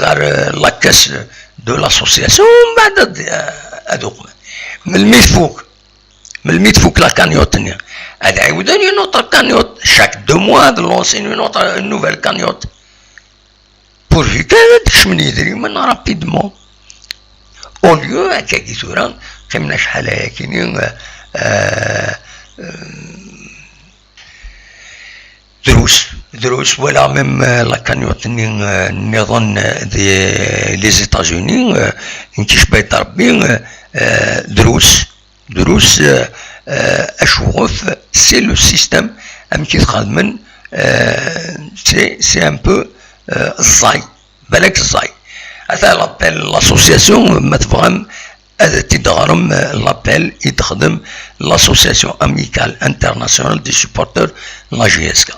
ɣer la caisse de l'association, umbeɛd ad, eh, ad uqmen. Melmi tfuk, melmi tfuk la cagnotte-nni, ad ɛiwden une autre cagnotte, chaque deux mois ad lancer une autre, une nouvelle cagnotte. Pourvu kan ad d-kecmen yidrimen rapidement. Au lieu, akkagi tura, qqimen acḥal ayakini, euh, euh, drus, drus, wala même, euh, la cagnotte-nni, euh, nniḍen, euh, di les États-Unis, euh, nekk icba-yi-d Rebbi, euh, euh, drus, drus, euh, euh, acuɣef, c'est le système, amek i t-xedmen, euh, c'est, c'est un peu, euh, ẓẓay, balak ẓẓay. Ata l'appel, l'association, ma tebɣam ad t-id-teɣrem, euh, l'appel i d-texdem l'Association Amicale Internationale des Supporters de la J S K.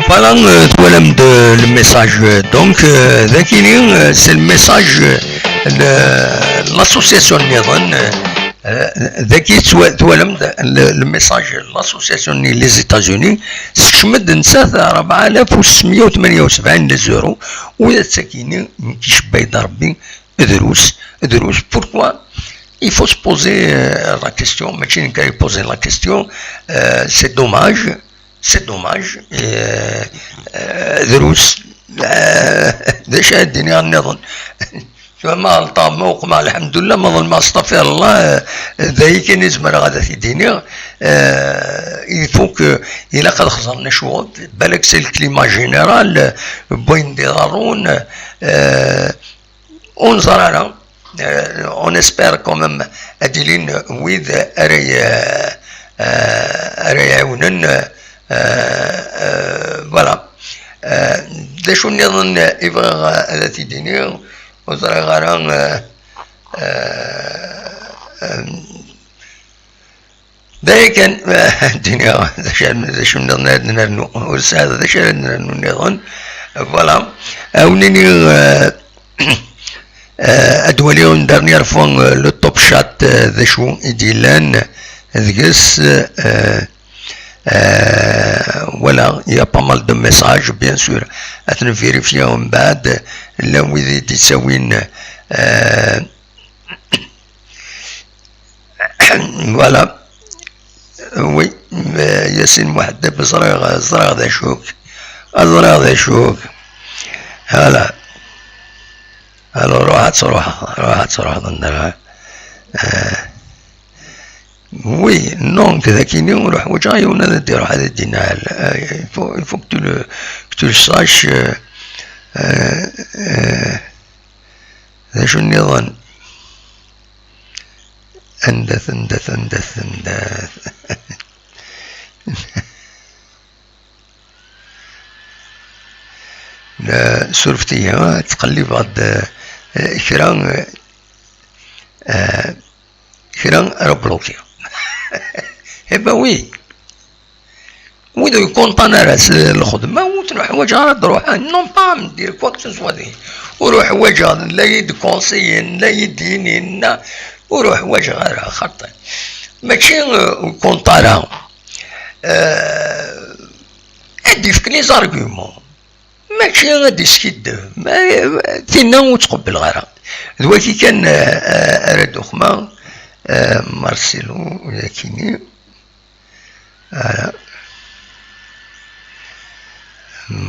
Voilà, euh, twalam-d, euh, le message, euh, donc, euh, dagi, euh, c'est le message, euh, de l'association nniḍen, euh, euh, dagi twa-, twalam-d le, le message de l'association n les États-Unis, sekcem-d netta rebɛa alaf u sesmeyya u tmenya u sebɛin les euros, u d ass-agi-nni, nekk icebba-yi-d Rebbi, drus, drus. Pourquoi? Il faut se poser, euh, la question, mačči nekk ara iposer la question, euh, c'est dommage, c'est dommage, euh, euh, drus, euh, d acu ara d-iniɣ nniḍen? Tura ma ɣelṭeɣ, ma uqmeɣ, lḥemdullah, ma ḍelmeɣ, astaɣfirullah, euh, d aya kan i zemreɣ ad t-id-iniɣ. Euh, il faut que, ilaq ad xeẓren acuɣef, balak c'est le climat général, euh, n wayen d-iḍerrun, euh, ur neẓri ara, euh, on espère quand même ad ilin wid ara y-, euh, ara iɛiwnen, euh, euh, voilà. Euh, d acu nniḍen i bɣiɣ ad t-id-iniɣ, ur ẓriɣ ara, euh, euh, euh, D aya kan, d-iniɣ, d acu, d acu nniḍen ara d-nernu? Ur sɛiɣ d acu ara d-nernu nniḍen. Voilà. Ad wen-iniɣ, euh, euh, ad waliɣ une dernière fois, euh, le top chat, euh, d acu i d-yellan deg-s, euh, euh, voilà, il y a pas mal de messages, bien sûr. Ad ten-vérifier mbeɛd, llan wid i d-ittawin, euh, Voilà. Oui, mais Yassine Mouhaddeb, ẓriɣ, ẓriɣ d acu-k. Ẓriɣ d acu-k. Voilà. Alors, ruḥ ad truḥeḍ, ruḥ ad truḥeḍ, anda ara. Euh, oui, non, d akini ur ḥwaǧeɣ yiwen ad d-iruḥ ad d-inɛel. Euh, il faut, il faut que tu le, que tu le saches, euh, euh, euh, D acu nniḍen? Anda-t, anda-t, anda-t, anda-t? La, surfet-iyi, ha, ttqellibeɣ-d, eh, kra, eh, kra ara blokiɣ. Eh ben oui. Wid ur ykunṭan ara s lxedma, ur ten-ḥwaǧeɣ ara ad d-ruḥen. Non pas me dire quoi que ce soit. Ur uḥwaǧeɣ la yi-d-conseiller, la yi-d-yinin, ur uḥwaǧeɣ ara, xaṭi. Mačči, euh, ur kunṭ ara. Euh, ad d-yefk les arguments. Mačči ad d-yeskiddeb. Ma, tinna ur ttqebbleɣ ara. D wagi kan, euh, euh, ara d-uxmeɣ, euh, Marcelo, yakini. Voilà.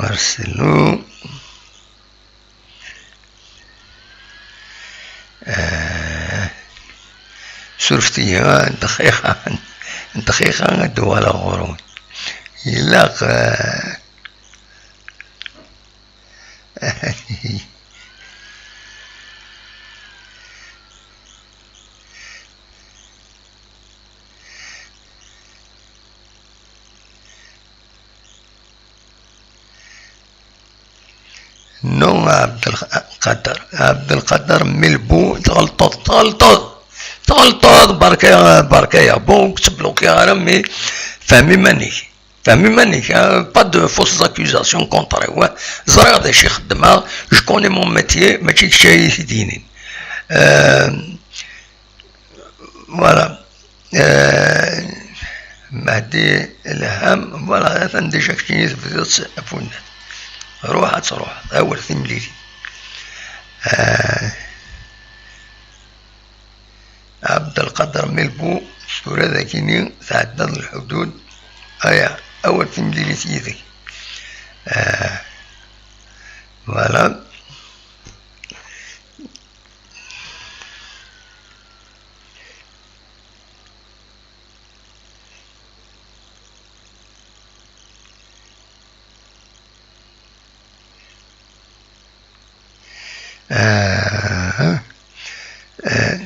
Marcelo. آه. سرفتي، آه، دقيقة. دقيقة ندوى على غورون. إلا ق-، نو، عبد الخ-، قادر، عبد القادر ملبو، تغلطوط، تغلطوط، تغلطوط، بركة، بركة يا بو، تبلوكي غير مي، فهمي مانيك، فهمي مانيك، آه، با دو فوس زاكوزاسيون كونتر، وا، زريغ دي شي خدمة، جو كوني مون ميتيي، ماشي كشي يدينين. آه، Voilà. آه، مهدي إلهام، voilà، atan déjà keččini tebdiḍ s afunat. Ruḥ ad truḥeḍ, awer timlilit. آه، عبد القادر ملبو، tura dagini tɛeddaḍ lḥudud. Aya, awer timlilit yid-k. آه، voilà. آه. آه.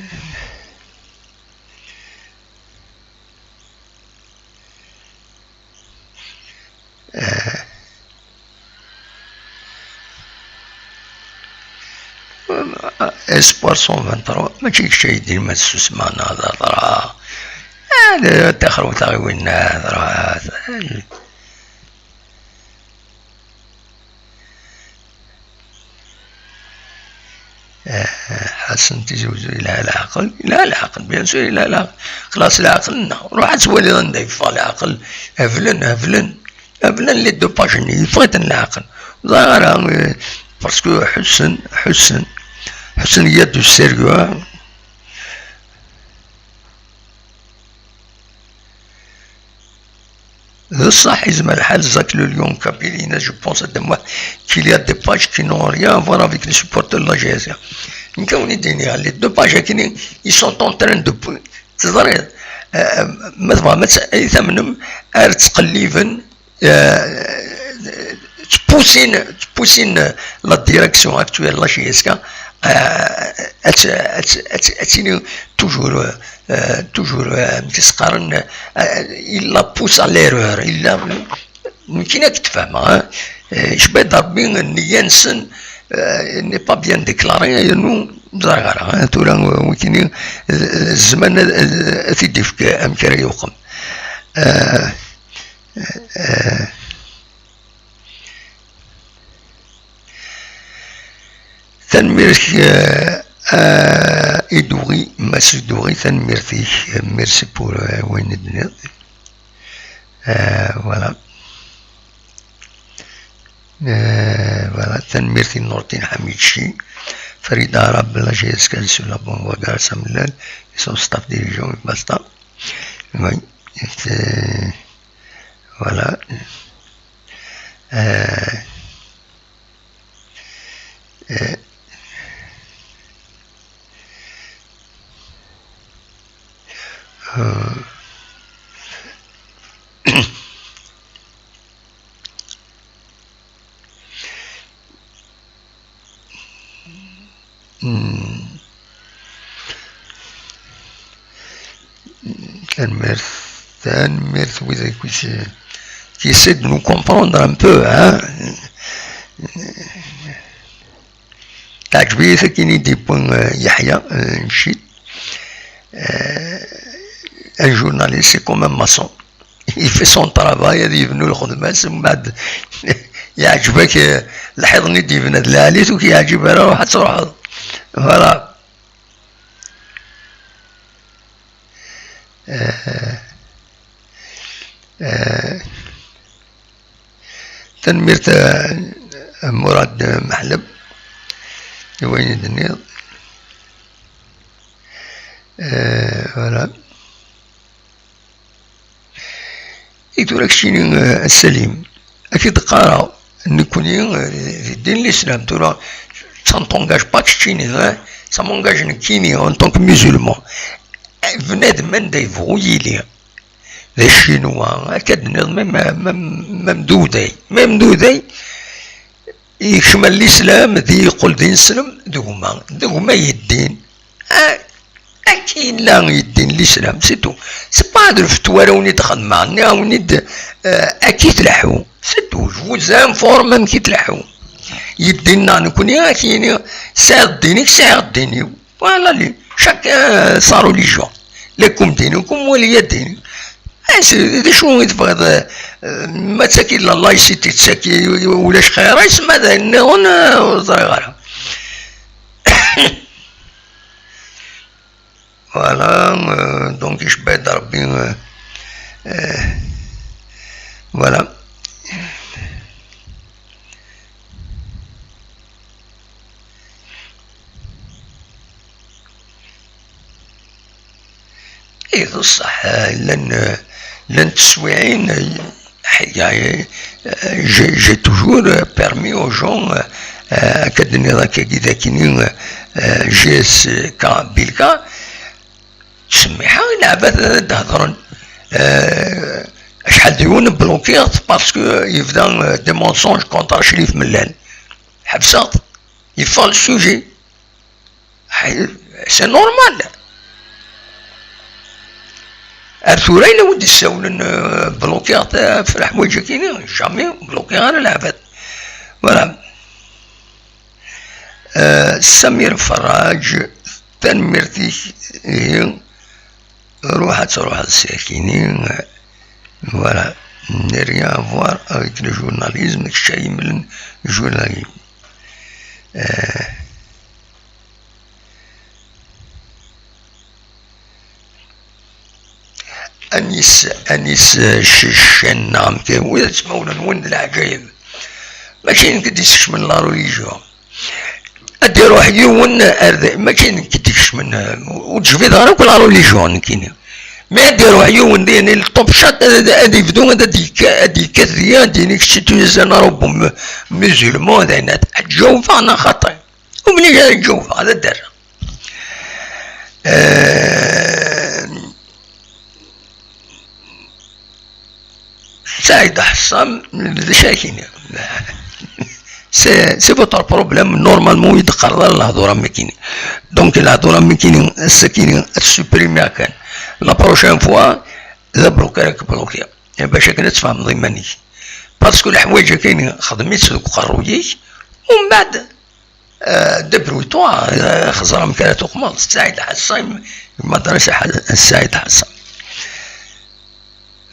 آه. اسبوار مية وعشرين وثلاثة، ماشي شي يدير ما تسوس معنا هذا راه. هذا تخرب تاعي وين هذا راه. آه، حسن تيزي وزو إلى العقل، إلى العقل، بيان سور إلى العقل. خلاص العقل، لا. روح تولي غنديف العقل. هبلن، هبلن، هبلن لي دو باج ني، يفوت العقل. ظاهرة، آه، باسكو حسن، حسن، حسن، il y a du sérieux. بصح يزم الحال زاك لو ليون كابيل، je pense de moi qu'il y a des pages qui n'ont rien à voir avec les supporters de la G S K. نكوني ديني les deux pages كيني، ils sont en train de pou-، تزري، آه، ما تبغى ما تس-، أي ثمنم، أر تقليبا، آه، تبوسين، تبوسين la direction actuelle la G S K، آه، أت-، أت-، أت-، أتيني toujours، آه، toujours، آه، كيسقارن، آه، il la pousse à l'erreur، il la، ممكن أن تفهم، ها؟ آه، شبه ضربي النية نسن، آه، n'est pas bien déclaré، إنه زغرة، ها؟ تورا ممكن، آه، الزمن، آه، تدفك أمكري يوقم. آه، آه، Tanemmirt, euh, à Idouri, Mass Idouri, tanemmirt-ik, merci pour, euh, wayen i d-tenniḍ. Euh, voilà. Euh, voilà, tanemmirt i Nourdine Hamidchi, Farida Arab, la G S K sur la bonne voie grâce à Mellal et son staff dirigeant, et basta. Oui, c'est, voilà. Euh, euh, euh, Hmm. Tanemmirt, tanemmirt widak qui se-, qui essaient de nous comprendre un peu, hein. Teɛǧeb-iyi takin i d-yewwi, euh, Yeḥya, euh, Ncit. Euh, un journaliste, c'est comme un maçon. Il fait son travail, ad yebnu lxedma-s, mbeɛd yeɛǧeb-ak, eh, lḥiḍ-nni d-yebna d lɛali, ur k-yeɛǧib ara, ruḥ ad truḥeḍ. Voilà. Eh, eh, tanemmirt, eh, a Murad Meḥleb, i wayen i d-tenniḍ. Eh, voilà. I tura keččini, eh, a Salim, ad k-id-qqareɣ, Nekkni, eh, di ddin n l'islam, tura, ça ne t'engage pas keččini, hein? Ça m'engage nekkini, en tant que musulman. Eh, bnadem anda yebɣu yili. D acinwa, akka d-nniḍ, même, même, même d uday. Même d uday, yekcem l'islam, di yeqqel d ineslem, d gma. D gma yeddin. Ah, akka yella yeddin l'islam, c'est tout. C'est pas de lfetwa ara wen-id-xedmeɣ, nniɣ-awen-id, euh, akka i tleḥḥu. C'est tout, je vous informe amek i tleḥḥu. Yeddin-nneɣ nekkni, ad k-yini, sɛiḍ ddin-ik, sɛiɣ ddin-iw. Voilà, les, chacun, euh, sa religion. Lakum dinukum waliya din. Eh, c'est, d acu i tebɣiḍ, euh, ma d tagi la laïcité, d tagi ulac xir, ay semma d ayen nniḍen, euh, ur ẓriɣ ara. Voilà, euh, donc, icebba-d Rebbi, euh, euh, voilà. Ih, d ṣṣeḥ, llan, llan teswiɛin, ḥiya, j'ai, j'ai toujours permis aux gens, euh, akka d-nniḍ akkagi d akini, euh, G S K Bilka, ttsemmiḥeɣ i leɛbad ad d-hedren. Euh, acḥal d yiwen blokiɣ-t parce que yebda, euh, des mensonges contre Crif Mellal. Ḥebseɣ-t. Yeffeɣ le sujet. C'est normal. Ar tura yella wid d-issawlen, euh, blokiɣ-t, euh, ɣef leḥwayeǧ-agi-ni, jamais blokiɣ ara leɛbad. Voilà. Euh, Samir Faraj, tanemmirt-ik, ihi, ruḥ ad truḥeḍ sakini. Voilà. Ne rien à voir avec le journalisme, kečč ay imlen journalisme. Euh, Anis, Anis, eh, c-, ccan neɣ amek, wid ttmawlen-wen d leɛǧayeb. Mačči nekk d-isekcmen la religion. Ad d-iruḥ yiwen ar d-, mačči nekk d-ikecmen, eh, ur d-jbideɣ ara akk la religion, nekkini. Mais ad d-iruḥ yiwen d-, yani, le top shot, ad, ad, ad ibdu, ad, ad yekka-, ad yekkat deg-i, ad d-yini kečč tu es un arabe mu-, musulman, d ayen ad, ad ǧawbeɣ neɣ xaṭi. Obligé ad ǧawbeɣ, ad d-rreɣ. Eh, Saɛid Ḥessam, d acu ara k-iniɣ? C'est, c'est votre problème, normalement, ur yi-d-qqareḍ ara lehdur am nekkini. Donc, lehdur am nekkini, ass-akini, ad t-supprimiɣ kan. La prochaine fois, d abloquer ara k-bloquer. Eh, bac akken ad tfehmeḍ iman-ik. Parce que leḥwayeǧ-akini, xdem-itt deg uqerruy-ik, umbeɛd, Euh, débrouille-toi, euh, xẓer amek ara tuqmeḍ Saɛid Ḥassam, madrasa Ḥa-, Saɛid Ḥassam.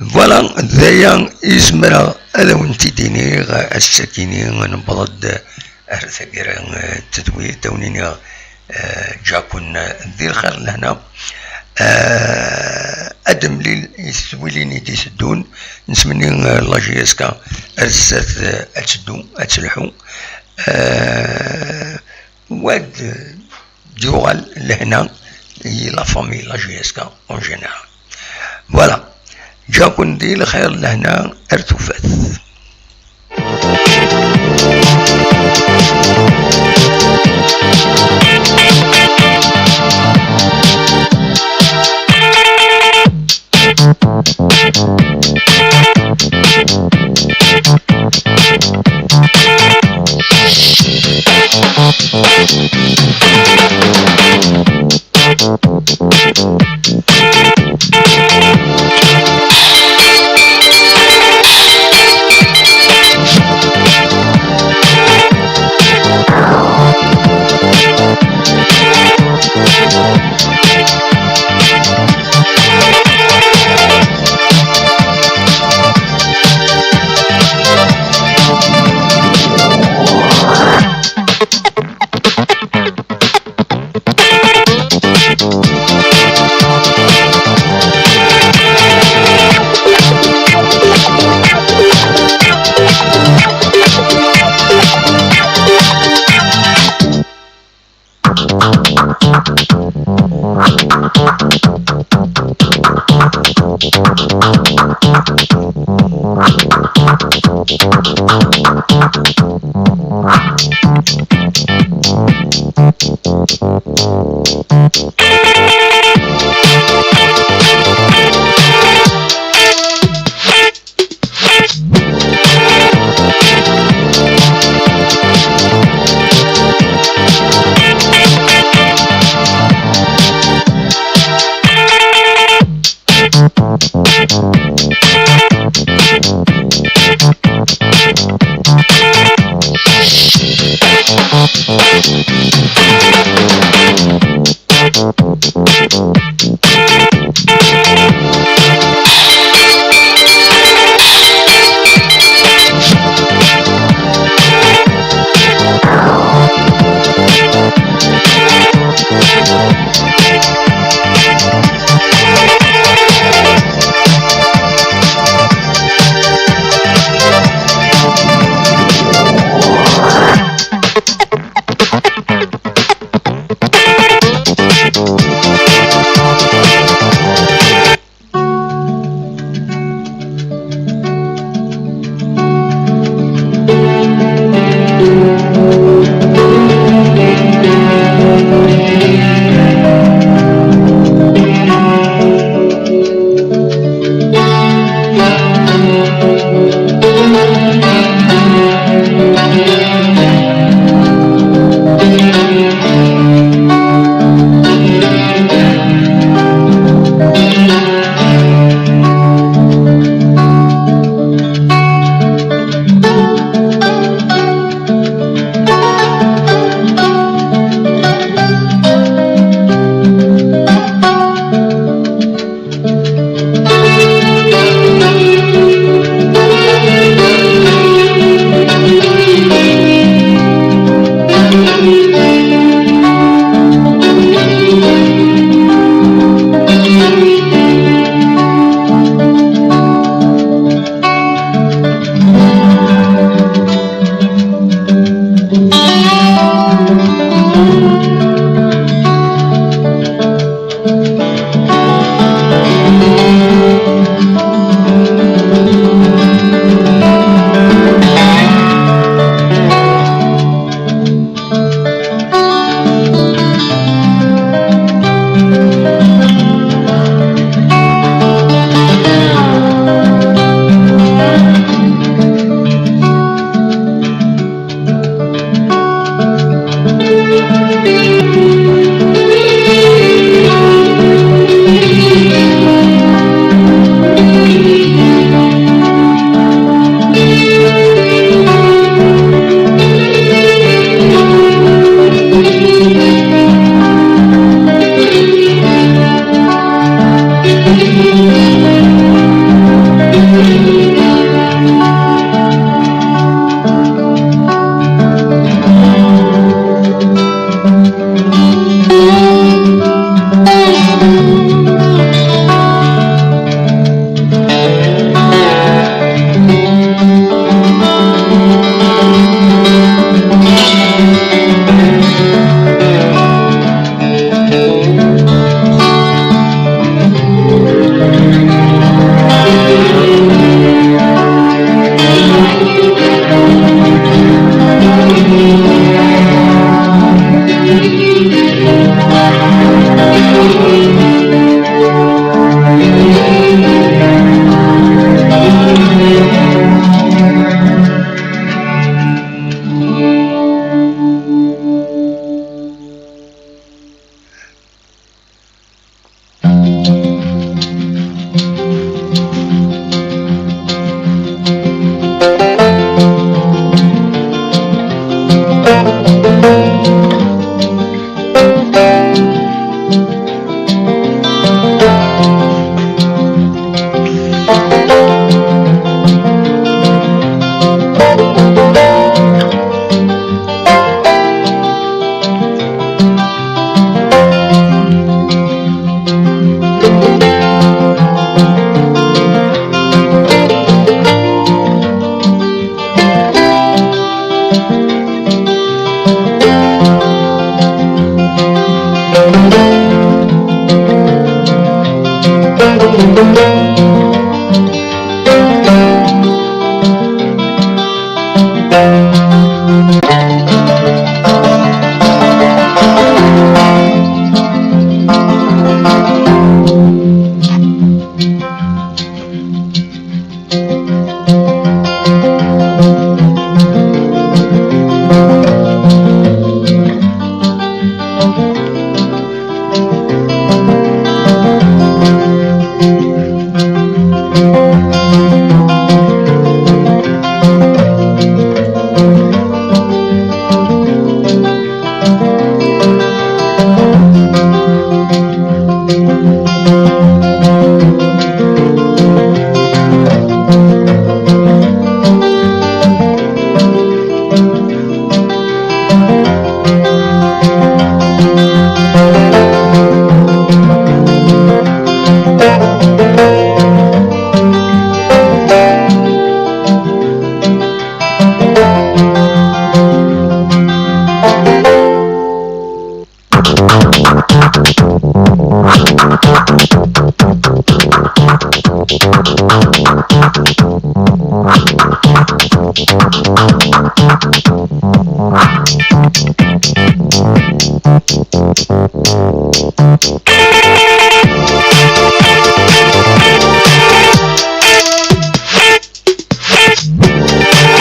Voilà, d aya i zemreɣ ad awen-t-id-iniɣ, ass-akini newweḍ-d ar taggara, euh, n tedwilt, ad awen-iniɣ, euh, ǧǧiɣ-ken di lxir d lehna. Euh, ad nemlil i tedwilin i d-iteddun, nettmenni, euh, la J S K ar zdat, euh, ad teddu, ad telḥu. Euh, Wa d-, d-yuɣal lehna i la famille, la J S K en général. Voilà. Ǧǧiɣ-ken di lxir, lehna ar tufat.